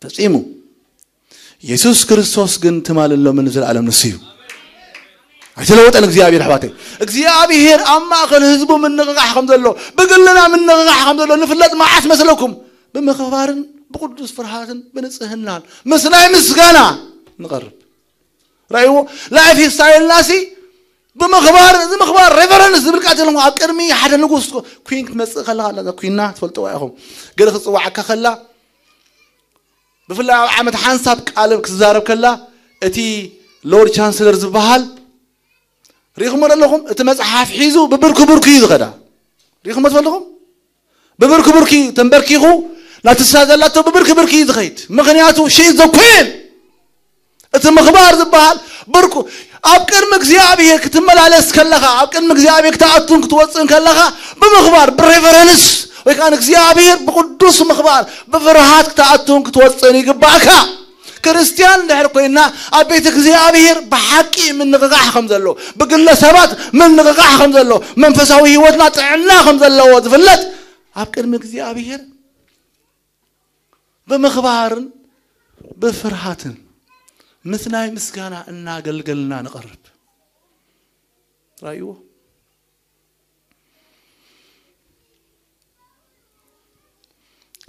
ተጺሙ። የሱስ ክርስቶስ ግን ትማልን ሎምን ንዘለኣለም ንሱ እዩ። ኣይተለወጠን እግዚኣብሔር ኣሕዋተይ። እግዚኣብሔር ኣብ ማእከል ህዝቡ ምንቕቓሕ ከም ዘሎ፣ ብግልና ምንቕቓሕ ከም ዘሎ ንፍለጥ መዓስ መስለኩም? ብምኽባርን ብቅዱስ ፍርሃትን ብንጽህናን ምስ ናይ ምስጋና ንቐርብ። ራእይዎ ላይፍ ስታይልና ሲ ብምኽባር እዚ ምኽባር ሬቨረንስ ዝብል ቃል ዘለኹም ኣብ ቅድሚ ሓደ ንጉስ ኩን ክትመፅእ ከለኻ ኣለዛ ኩና ትፈልጥዋ ኢኹም። ገለ ክፅዋዓካ ከላ ብፍላይ ኣብ ዓመት ሓንሳብ ቃል ክትዛረብ ከላ እቲ ሎርድ ቻንስለር ዝበሃል ሪኹሞ ኣለኹም። እቲ መፅሓፍ ሒዙ ብብርኪ ብርኪ እዩ ዝኸዳ። ሪኹሞ ትፈልኹም? ብብርኪ ብርኪ ተንበርኪኹ ናትሳ ዘላቶ ብብርኪ ብርኪ እዩ ዝኸይድ። ምኽንያቱ ሺ ዘኩን እቲ ምኽባር ዝበሃል ብርኩ ኣብ ቅድሚ እግዚኣብሔር ክትመላለስ ከለኻ ኣብ ቅድሚ እግዚኣብሔር ክትኣቱን ክትወፅእን ከለኻ ብምኽባር ብሬቨረንስ ወይ ከዓ እግዚኣብሔር ብቅዱስ ምኽባር ብፍርሃት ክትኣቱን ክትወፅእን ይግባእካ። ክርስቲያን እንድሕር ኮይና ኣብ ቤት እግዚኣብሔር ብሓቂ ምንቕቓሕ ከም ዘሎ ብግለሰባት ምንቕቓሕ ከም ዘሎ መንፈሳዊ ህይወትና ጥዕና ከም ዘለዎ ዝፍለጥ ኣብ ቅድሚ እግዚኣብሔር ብምኽባርን ብፍርሃትን ምስ ናይ ምስጋና እናገልገልና ንቐርብ። ራእይዎ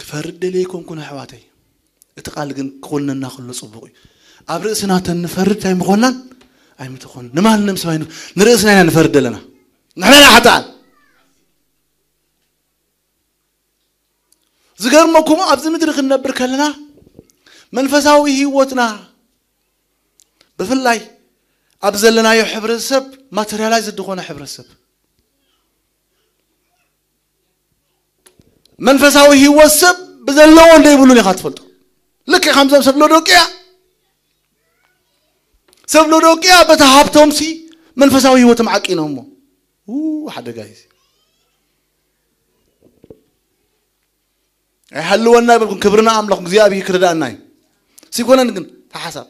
ክፈርድ ደልየ ይኮንኩን ኣሕዋተይ። እቲ ቃል ግን ክኾንነና ከሎ ጽቡቕ እዩ። ኣብ ርእስና ተንፈርድ እንታይ ምኾናን ኣይምትኾን ንማንም ሰብ ኣይንፍ ንርእስና ኢና ንፈርድ ዘለና ንሕና ኢና ሓጥኣን። ዝገርመኩም ኣብዚ ምድሪ ክንነብር ከለና መንፈሳዊ ህይወትና ብፍላይ ኣብ ዘለናዮ ሕብረተሰብ ማተርያላይዝ ዝኾነ ሕብረተሰብ መንፈሳዊ ህይወት ሰብ ብዘለዎ እንደይብሉን ኢኻ ትፈልጦ። ልክዕ ከምዞም ሰብ ሎዶቅያ ሰብ ሎዶቅያ በቲ ሃብቶም ሲ መንፈሳዊ ህይወቶም ዓቂኖሞ። ው፣ ሓደ ጋይ ኣይሃልወና ይበልኩም። ክብርና ኣምላኽ እግዚኣብሔር ክርዳእና እዩ። ሲኮነን ግን ተሓሳብ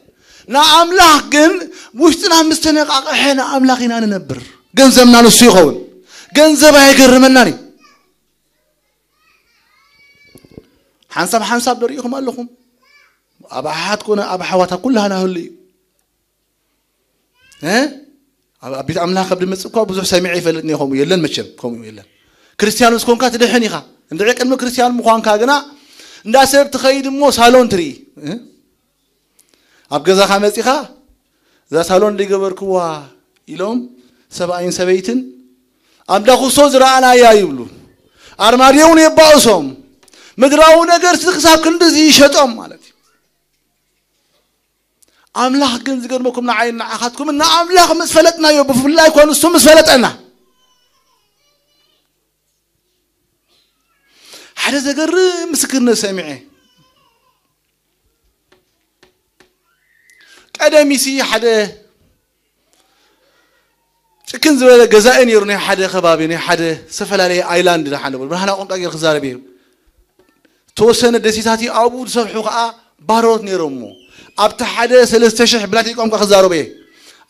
ንኣምላኽ ግን ውሽጥና ምስ ተነቃቀሐ ንኣምላኽ ኢና ንነብር። ገንዘብና ንሱ ይኸውን። ገንዘብ ኣይገርመናን እዩ። ሓንሳብ ሓንሳብ ዶ ርኢኹም ኣለኹም? ኣብ ኣሓት ኮነ ኣብ ኣሕዋታ ኩላህና ህሉ እዩ። እ? ኣብ ኣብ ቤት ኣምላኽ ከብ ድመጽእ እኳ ብዙሕ ሰሚዐ ይፈልጥ እየ። ከምኡ የለን መቸም፣ ከምኡ የለን። ክርስትያን ምስ ኮንካ ትድሕን ኢኻ። እንድዒ ቅድሚ ክርስትያን ምዃንካ ግና እንዳ ሰብ ትኸይድ እሞ ሳሎን ትርኢ። እ? ኣብ ገዛኻ መጺኻ እዛ ሳሎን ድገበርክዋ ኢሎም ሰብኣይን ሰበይትን ኣብ ዳኹሶ ዝረኣናያ ይብሉ። ኣርማድዮ እውን የባእሶም። ምድራዊ ነገር ክሳብ ክንድዚ ይሸጦም ማለት እዩ። ኣምላኽ ግን ዝገርመኩም ንዓይን ንዓኻትኩምን ንኣምላኽ ምስ ፈለጥናዮ ብፍላይ ኮኑ እሱ ምስ ፈለጠና ሓደ ዘገርም ምስክርነት ሰሚዐ። ቀደም ኢሲ ሓደ ጭክን ዝበለ ገዛኢ ነይሩ ናይ ሓደ ከባቢ ናይ ሓደ ዝተፈላለየ ኣይላንድ ዝሓለቡ ብርሃና ቋንቋ ገይሩ ክዛረብ እዩ። ተወሰነ ደሴታት ኣብኡ ዝሰርሑ ከዓ ባሮት ነይሮሞ ኣብቲ ሓደ ሰለስተ ሽሕ ብላተይ ቋንቋ ክዛረቡ እየ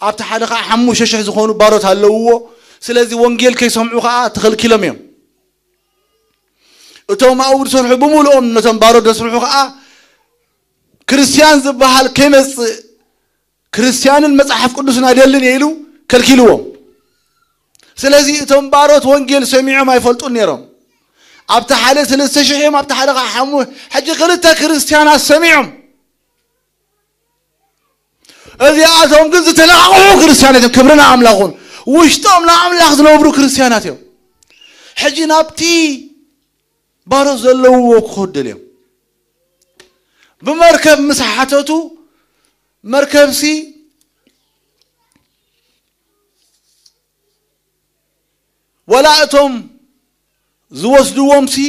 ኣብቲ ሓደ ከዓ ሓሙሽተ ሽሕ ዝኾኑ ባሮት ኣለውዎ። ስለዚ ወንጌል ከይሰምዑ ከዓ ተኸልኪሎም እዮም። እቶም ኣብኡ ዝሰርሑ ብምልኦም ነቶም ባሮት ዘስርሑ ከዓ ክርስትያን ዝበሃል ከይመፅእ ክርስትያንን መፅሓፍ ቅዱስን ኣይደልን እየ ኢሉ ከልኪልዎም። ስለዚ እቶም ባሮት ወንጌል ሰሚዖም ኣይፈልጡን ነይሮም። ኣብቲ ሓደ ሰለስተ ሽሕ እዮም ኣብቲ ሓደ ከዓ ሓሙ ሕጂ ክልተ ክርስትያናት ሰሚዖም። እዚኣቶም ግን ዝተናቕሑ ክርስትያናት እዮም። ክብሪ ንኣምላኹን ውሽጦም ንኣምላኽ ዝነብሩ ክርስትያናት እዮም። ሕጂ ናብቲ ባሮት ዘለውዎ ክኸዱ ደልዮም ብመርከብ ምስ ሓተቱ መርከብሲ ወላ እቶም ዝወስድዎም ሲ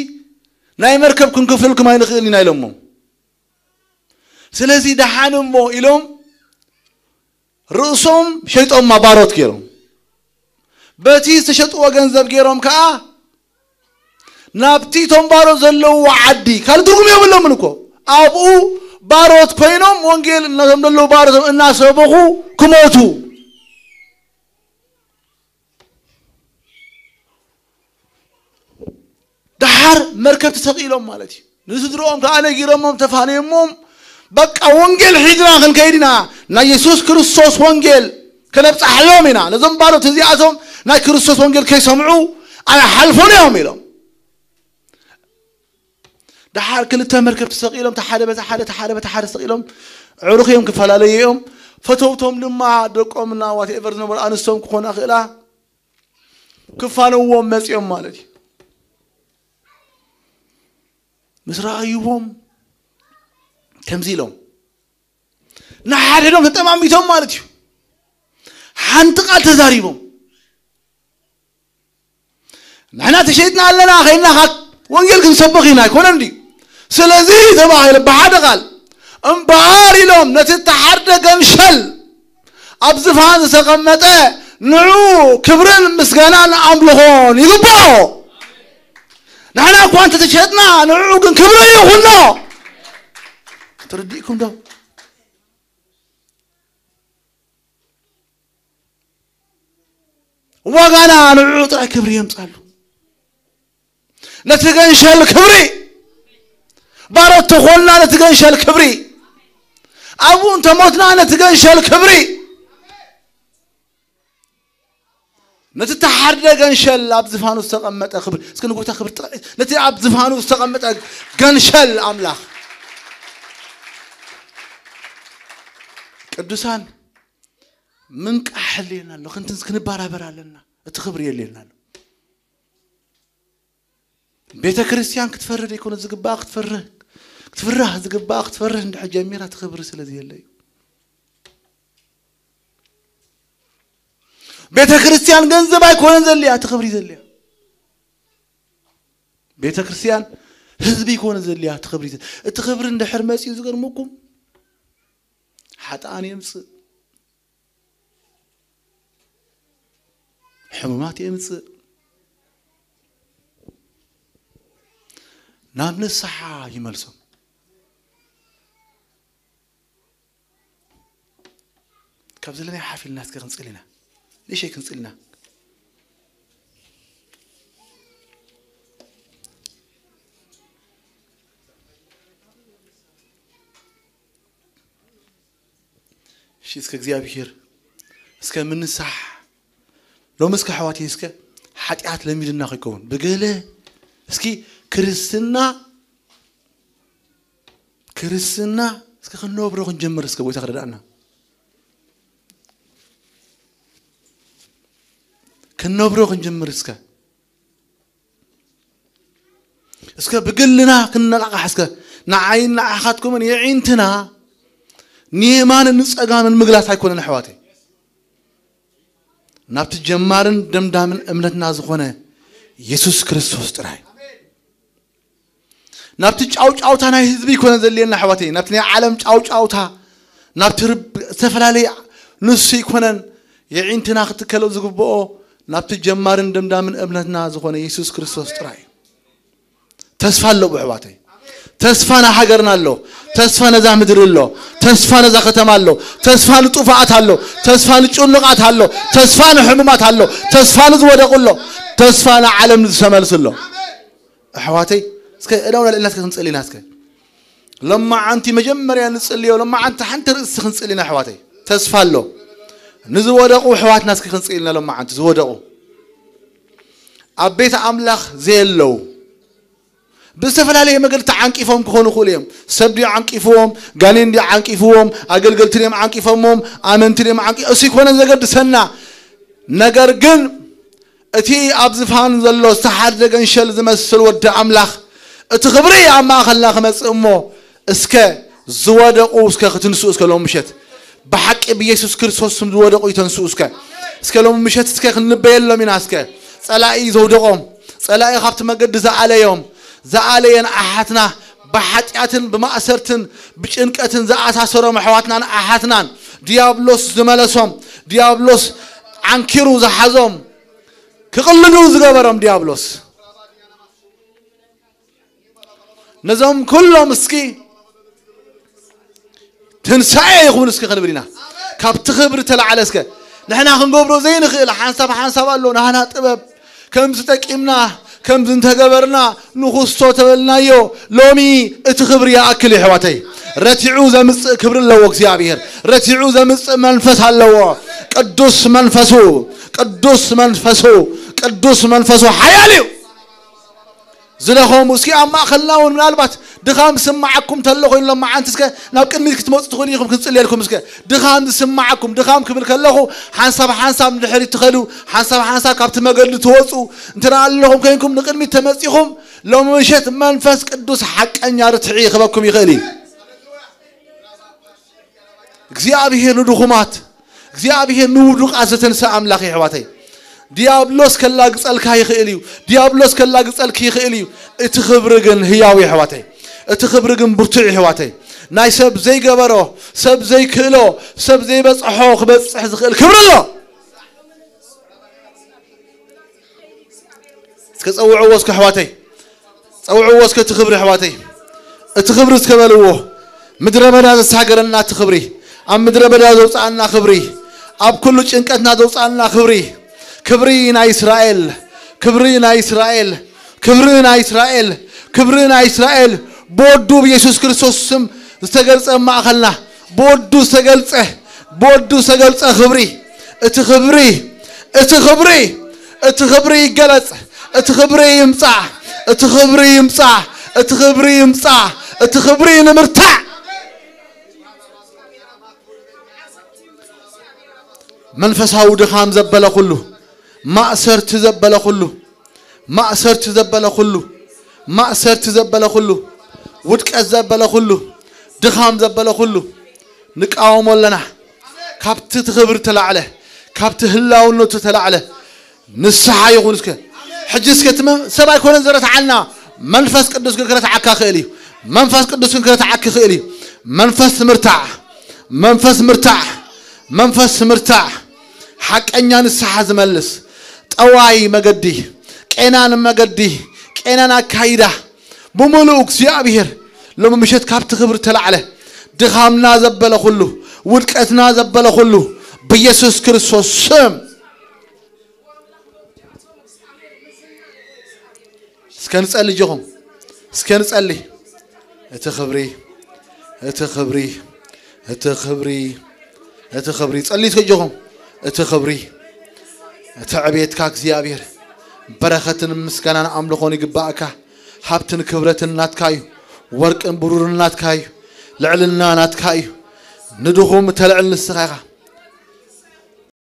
ናይ መርከብ ክንከፍለልኩም ኣይንኽእልን ኢና ኢሎሞ። ስለዚ ደሓን እሞ ኢሎም ርእሶም ሸይጦም ማባሮት ገይሮም በቲ ዝተሸጥዎ ገንዘብ ገይሮም ከዓ ናብቲ እቶም ባሮት ዘለውዎ ዓዲ ካልእ ትርጉም የብሎምን እኮ ኣብኡ ባሮት ኮይኖም ወንጌል እነቶም ዘለዉ ባሮቶም እናሰበኹ ክሞቱ። ደሓር መርከብ ተሰቒሎም ማለት እዩ። ንስድርኦም ከዓ ነጊሮሞም ተፋነዮሞም በቃ ወንጌል ሒዝና ክንከይድ ኢና። ናይ የሱስ ክርስቶስ ወንጌል ከነብፃሕሎም ኢና። ነዞም ባሮት እዚኣቶም ናይ ክርስቶስ ወንጌል ከይሰምዑ ኣይሓልፎን እዮም ኢሎም። ደሓር ክልተ መርከብ ተሰቒሎም ተሓደ በታ ሓደ ተሓደ በታ ሓደ ተሰቒሎም ዕሩኽ እዮም ክፈላለዩ እዮም። ፈተውቶም ድማ ደቆምና ዋትኤቨር ዝነበሩ ኣንስቶም ክኾና ክእላ ክፋነዎም መፂኦም ማለት እዩ። ምስ ረኣይዎም ከምዚ ኢሎም ንሓድሕዶም ተጠማሚቶም ማለት እዩ። ሓንቲ ቃል ተዛሪቦም ንሕና ተሸይጥና ኣለና ከይና ወንጌል ክንሰብኽ ኢና ኣይኮነን ድዩ? ስለዚ ተባሂለ ብሓደ ቃል እምበኣር ኢሎም ነቲ እተሓርደ ገንሸል ኣብ ዝፋን ዝተቐመጠ ንዑ ክብርን ምስጋናን ኣምልኾን ይግብኦ። ንሕና እኳ እንተተሸጥና ንዑ ግን ክብሪ ይኹኖ። ተረዲእኩም ዶ? ዋጋና ንዑ ጥራይ ክብሪ የምጻሉ። ነቲ ገንሸል ክብሪ ባሮት ተኾንና ነቲ ገንሸል ክብሪ ኣብኡ እንተሞትና ነቲ ገንሸል ክብሪ ነቲ ተሓርደ ገንሸል ኣብ ዝፋኑ ዝተቐመጠ ክብሪ እስኪ ንጎይታ ክብሪ ጥራይ ነቲ ኣብ ዝፋኑ ዝተቐመጠ ገንሸል ኣምላኽ ቅዱሳን ምንቃሕ የድልየና ኣሎ። ክንትንስ ክንበራበር ኣለና። እቲ ክብሪ የድልየና ኣሎ። ቤተ ክርስቲያን ክትፈርህ ዘይኮነ ዝግባኣ ክትፈርህ ክትፍራህ ዝግባኣ ክትፈርህ እንድሕር ጀሚራ እቲ ክብሪ ስለ ዘየለ እዩ። ቤተ ክርስቲያን ገንዘብ ኣይኮነን ዘድልያ እቲ ክብሪ ዘድልያ። ቤተ ክርስቲያን ህዝቢ ኣይኮነ ዘድልያ እቲ ክብሪ ዘ- እቲ ክብሪ እንድሕር መፅኡ ዝገርመኩም ሓጥኣን የምፅእ ሕሙማት የምፅእ ናብ ንስሓ ይመልሶም። ካብ ዘለና ሓፍ ኢልና እስከ ክንፅል ኢና ንእሸይ ክንፅል ኢና። እሺ እስከ እግዚኣብሔር እስከ ምንሳሕ ሎሚ እስከ ኣሕዋተይ እስከ ሓጢኣት ለሚድና ከይከውን ብገለ እስኪ ክርስትና ክርስትና እስከ ክንነብሮ ክንጀምር እስከ ጎይታ ክረዳእና ክንነብሮ ክንጀምር እስከ እስከ ብግልና ክንነቃቃሕ እስከ ንዓይን ንዓኻትኩምን የዒንትና ንየማንን ንጸጋምን ምግላስ ኣይኮነን ኣሕዋተይ ናብቲ ጀማርን ደምዳምን እምነትና ዝኾነ የሱስ ክርስቶስ ጥራይ ናብቲ ጫውጫውታ ናይ ህዝቢ ይኮነ ዘልየና ኣሕዋተይ ናብቲ ናይ ዓለም ጫውጫውታ ናብቲ ዝተፈላለየ ንሱ ይኮነን የዒንትና ክትከሎ ዝግብኦ ናብቲ ጀማርን ደምዳምን እምነትና ዝኾነ የሱስ ክርስቶስ ጥራይ እዩ ተስፋ ኣሎ ብሕዋተይ ተስፋ ንሃገርና ኣሎ ተስፋ ነዛ ምድሪ ኣሎ ተስፋ ነዛ ከተማ ኣሎ ተስፋ ንጡፋኣት ኣሎ ተስፋ ንጭኑቃት ኣሎ ተስፋ ንሕሙማት ኣሎ ተስፋ ንዝወደቁ ኣሎ ተስፋ ንዓለም ዝተመልሱ ኣሎ ኣሕዋተይ እስከ እዳውና ልዕልና እስከ ክንፅእል ኢና እስከ ለማዓንቲ መጀመርያ ንፅልዮ ለማዓንቲ ሓንቲ ርእሲ ክንፅእል ኢና ኣሕዋተይ ተስፋ ኣሎ ንዝወደቁ ኣሕዋትና እስከ ክንፅእል ኢና ለማዓንቲ ዝወደቁ ኣብ ቤት ኣምላኽ ዘየለዉ ብዝተፈላለየ መገዲ ተዓንቂፎም ክኾኑ ይኽእሉ እዮም ሰብ ድዩ ዓንቂፍዎም ጋኔን ድዩ ዓንቂፍዎም ኣገልገልቲ ድዮም ዓንቂፎምዎም ኣመንቲ ድዮም ዓንቂ እሱ ይኮነን ዘገድሰና ነገር ግን እቲ ኣብ ዝፋን ዘሎ ዝተሓርደ ገንሸል ዝመስል ወዲ ኣምላኽ እቲ ክብሪ ኣብ ማእኸልና ክመፅእ እሞ እስከ ዝወደቑ እስከ ክትንስኡ እስከ ሎም ምሸት ብሓቂ ብየሱስ ክርስቶስ ስም ዝወደቑ ይተንስኡ እስከ እስከ ሎም ምሸት እስከ ክንበየሎም ኢና እስከ ፀላኢ ዘውደቖም ፀላኢ ካብቲ መገዲ ዝኣለዮም ዝኣለየን ኣሓትና ብሓጢኣትን ብማእሰርትን ብጭንቀትን ዝኣሳሰሮም ኣሕዋትናን ኣሓትናን ዲያብሎስ ዝመለሶም ዲያብሎስ ዓንኪሩ ዝሓዞም ክቕልዱ ዝገበሮም ዲያብሎስ ነዞም ኩሎም እስኪ ትንሳኤ ይኹን እስኪ ክንብል ኢና ካብቲ ክብሪ ተላዓለ እስከ ንሕና ክንገብሮ ዘይንኽእል ሓንሳብ ሓንሳብ ኣሎ ናህና ጥበብ ከም ዝጠቂምና ከም ዝንተገበርና ንኹስቶ ተበልናዮ ሎሚ እቲ ክብሪ ይኣክል ይሕዋተይ ረቲዑ ዘምፅእ ክብሪ ኣለዎ እግዚኣብሔር ረቲዑ ዘምፅእ መንፈስ ኣለዎ ቅዱስ መንፈሱ ቅዱስ መንፈሱ ቅዱስ መንፈሱ ሓያል እዩ ዝለኸሙ እስኪ ኣብ ማእኸልና እውን ምናልባት ድኻም ዝስምዓኩም ተሎ ኮይኑ ሎማዓንቲ እስከ ናብ ቅድሚት ክትመፁ ትኽእሉ ኢኹም። ክንፅልየልኩም እስከ። ድኻም ዝስምዓኩም፣ ድኻም ክብል ከለኹ ሓንሳብ ሓንሳብ ንድሕሪት ትኸዱ፣ ሓንሳብ ሓንሳብ ካብቲ መገዲ ትወፁ እንተ ኣለኹም ኮይንኩም ንቅድሚት ተመፂኹም፣ ሎሚ ምሸት መንፈስ ቅዱስ ሓቀኛ ርትዒ ክበኩም ይኽእል እዩ። እግዚኣብሔር ንድኹማት፣ እግዚኣብሔር ንውዱቃት ዘተንሳ ኣምላኽ የሕዋተይ። ዲያብሎስ ከላግጸልካ ይኽእል እዩ። ዲያብሎስ ከላግጸልክ ይኽእል እዩ። እቲ ክብሪ ግን ህያው የሕዋተይ። እቲ ክብሪ ግን ብርቱዕ የሕዋተይ። ናይ ሰብ ዘይገበሮ፣ ሰብ ዘይክእሎ፣ ሰብ ዘይበጽሖ ክበጽሕ ዝኽእል ክብሪ ኣሎ። እስከ ጸውዕዎ እስከ ኣሕዋተይ፣ ጸውዕዎ እስከ እቲ ክብሪ ኣሕዋተይ። እቲ ክብሪ እስከ በልዎ። ምድረ በዳ ዘሳገረና እቲ ክብሪ፣ ኣብ ምድረ በዳ ዘውፅኣና ክብሪ፣ ኣብ ኩሉ ጭንቀትና ዘውፅኣና ክብሪ፣ ክብሪ ናይ እስራኤል፣ ክብሪ ናይ እስራኤል፣ ክብሪ ናይ እስራኤል፣ ክብሪ ናይ እስራኤል ብወዱ ብየሱስ ክርስቶስ ስም ዝተገልጸ ኣብ ማእኸልና፣ ብወዱ ዝተገልጸ፣ ብወዱ ዝተገልጸ ክብሪ፣ እቲ ክብሪ፣ እቲ ክብሪ፣ እቲ ክብሪ ይገለጽ፣ እቲ ክብሪ ይምጻእ፣ እቲ ክብሪ ይምጻእ፣ እቲ ክብሪ ይምጻእ፣ እቲ ክብሪ ንምርታዕ። መንፈሳዊ ድኻም ዘበለ ኩሉ፣ ማእሰርቲ ዘበለ ኩሉ፣ ማእሰርቲ ዘበለ ኩሉ፣ ማእሰርቲ ዘበለ ኩሉ፣ ውድቀት ዘበለ ኩሉ፣ ድኻም ዘበለ ኩሉ ንቃወሞ ኣለና። ካብቲ እቲ ክብሪ ተላዕለ፣ ካብቲ ህላውነቱ ተላዕለ ንስሓ ይኹን እስከ። ሕጂ እስከ እቲ መ-፣ ሰብ ኣይኮነን ዝረትዓልና፣ መንፈስ ቅዱስ ግን ክረትዓካ ክእል እዩ። መንፈስ ቅዱስ ግን ክረትዓኪ ክእል እዩ። መንፈስ ምርታዕ፣ መንፈስ ምርታዕ፣ መንፈስ ምርታዕ፣ ሓቀኛ ንስሓ ዝመልስ፣ ጠዋይ መገዲ፣ ቄናን መገዲ፣ ቄናን ኣካይዳ፣ ብምሉኡ እግዚኣብሔር ሎሚ ምሸት ካብቲ ክብሪ ተላዕለ፣ ድኻምና ዘበለ ኩሉ፣ ውድቀትና ዘበለ ኩሉ፣ ብየሱስ ክርስቶስ ስም እስከ ንጸሊ ጆኹም፣ እስከ ንጸሊ። እቲ ክብሪ፣ እቲ ክብሪ፣ እቲ ክብሪ፣ እቲ ክብሪ፣ ጸሊ እስከ ጆኹም። እቲ ክብሪ፣ እቲ ዕቤትካ እግዚኣብሔር፣ በረኸትን ምስጋናን ኣምልኾን ይግባእካ። ሃብትን ክብረትን ናትካ እዩ። ወርቅን ብሩርን ናትካ እዩ። ልዕልና ናትካ እዩ። ንድኹም እተልዕል ንስኻ ኢኻ።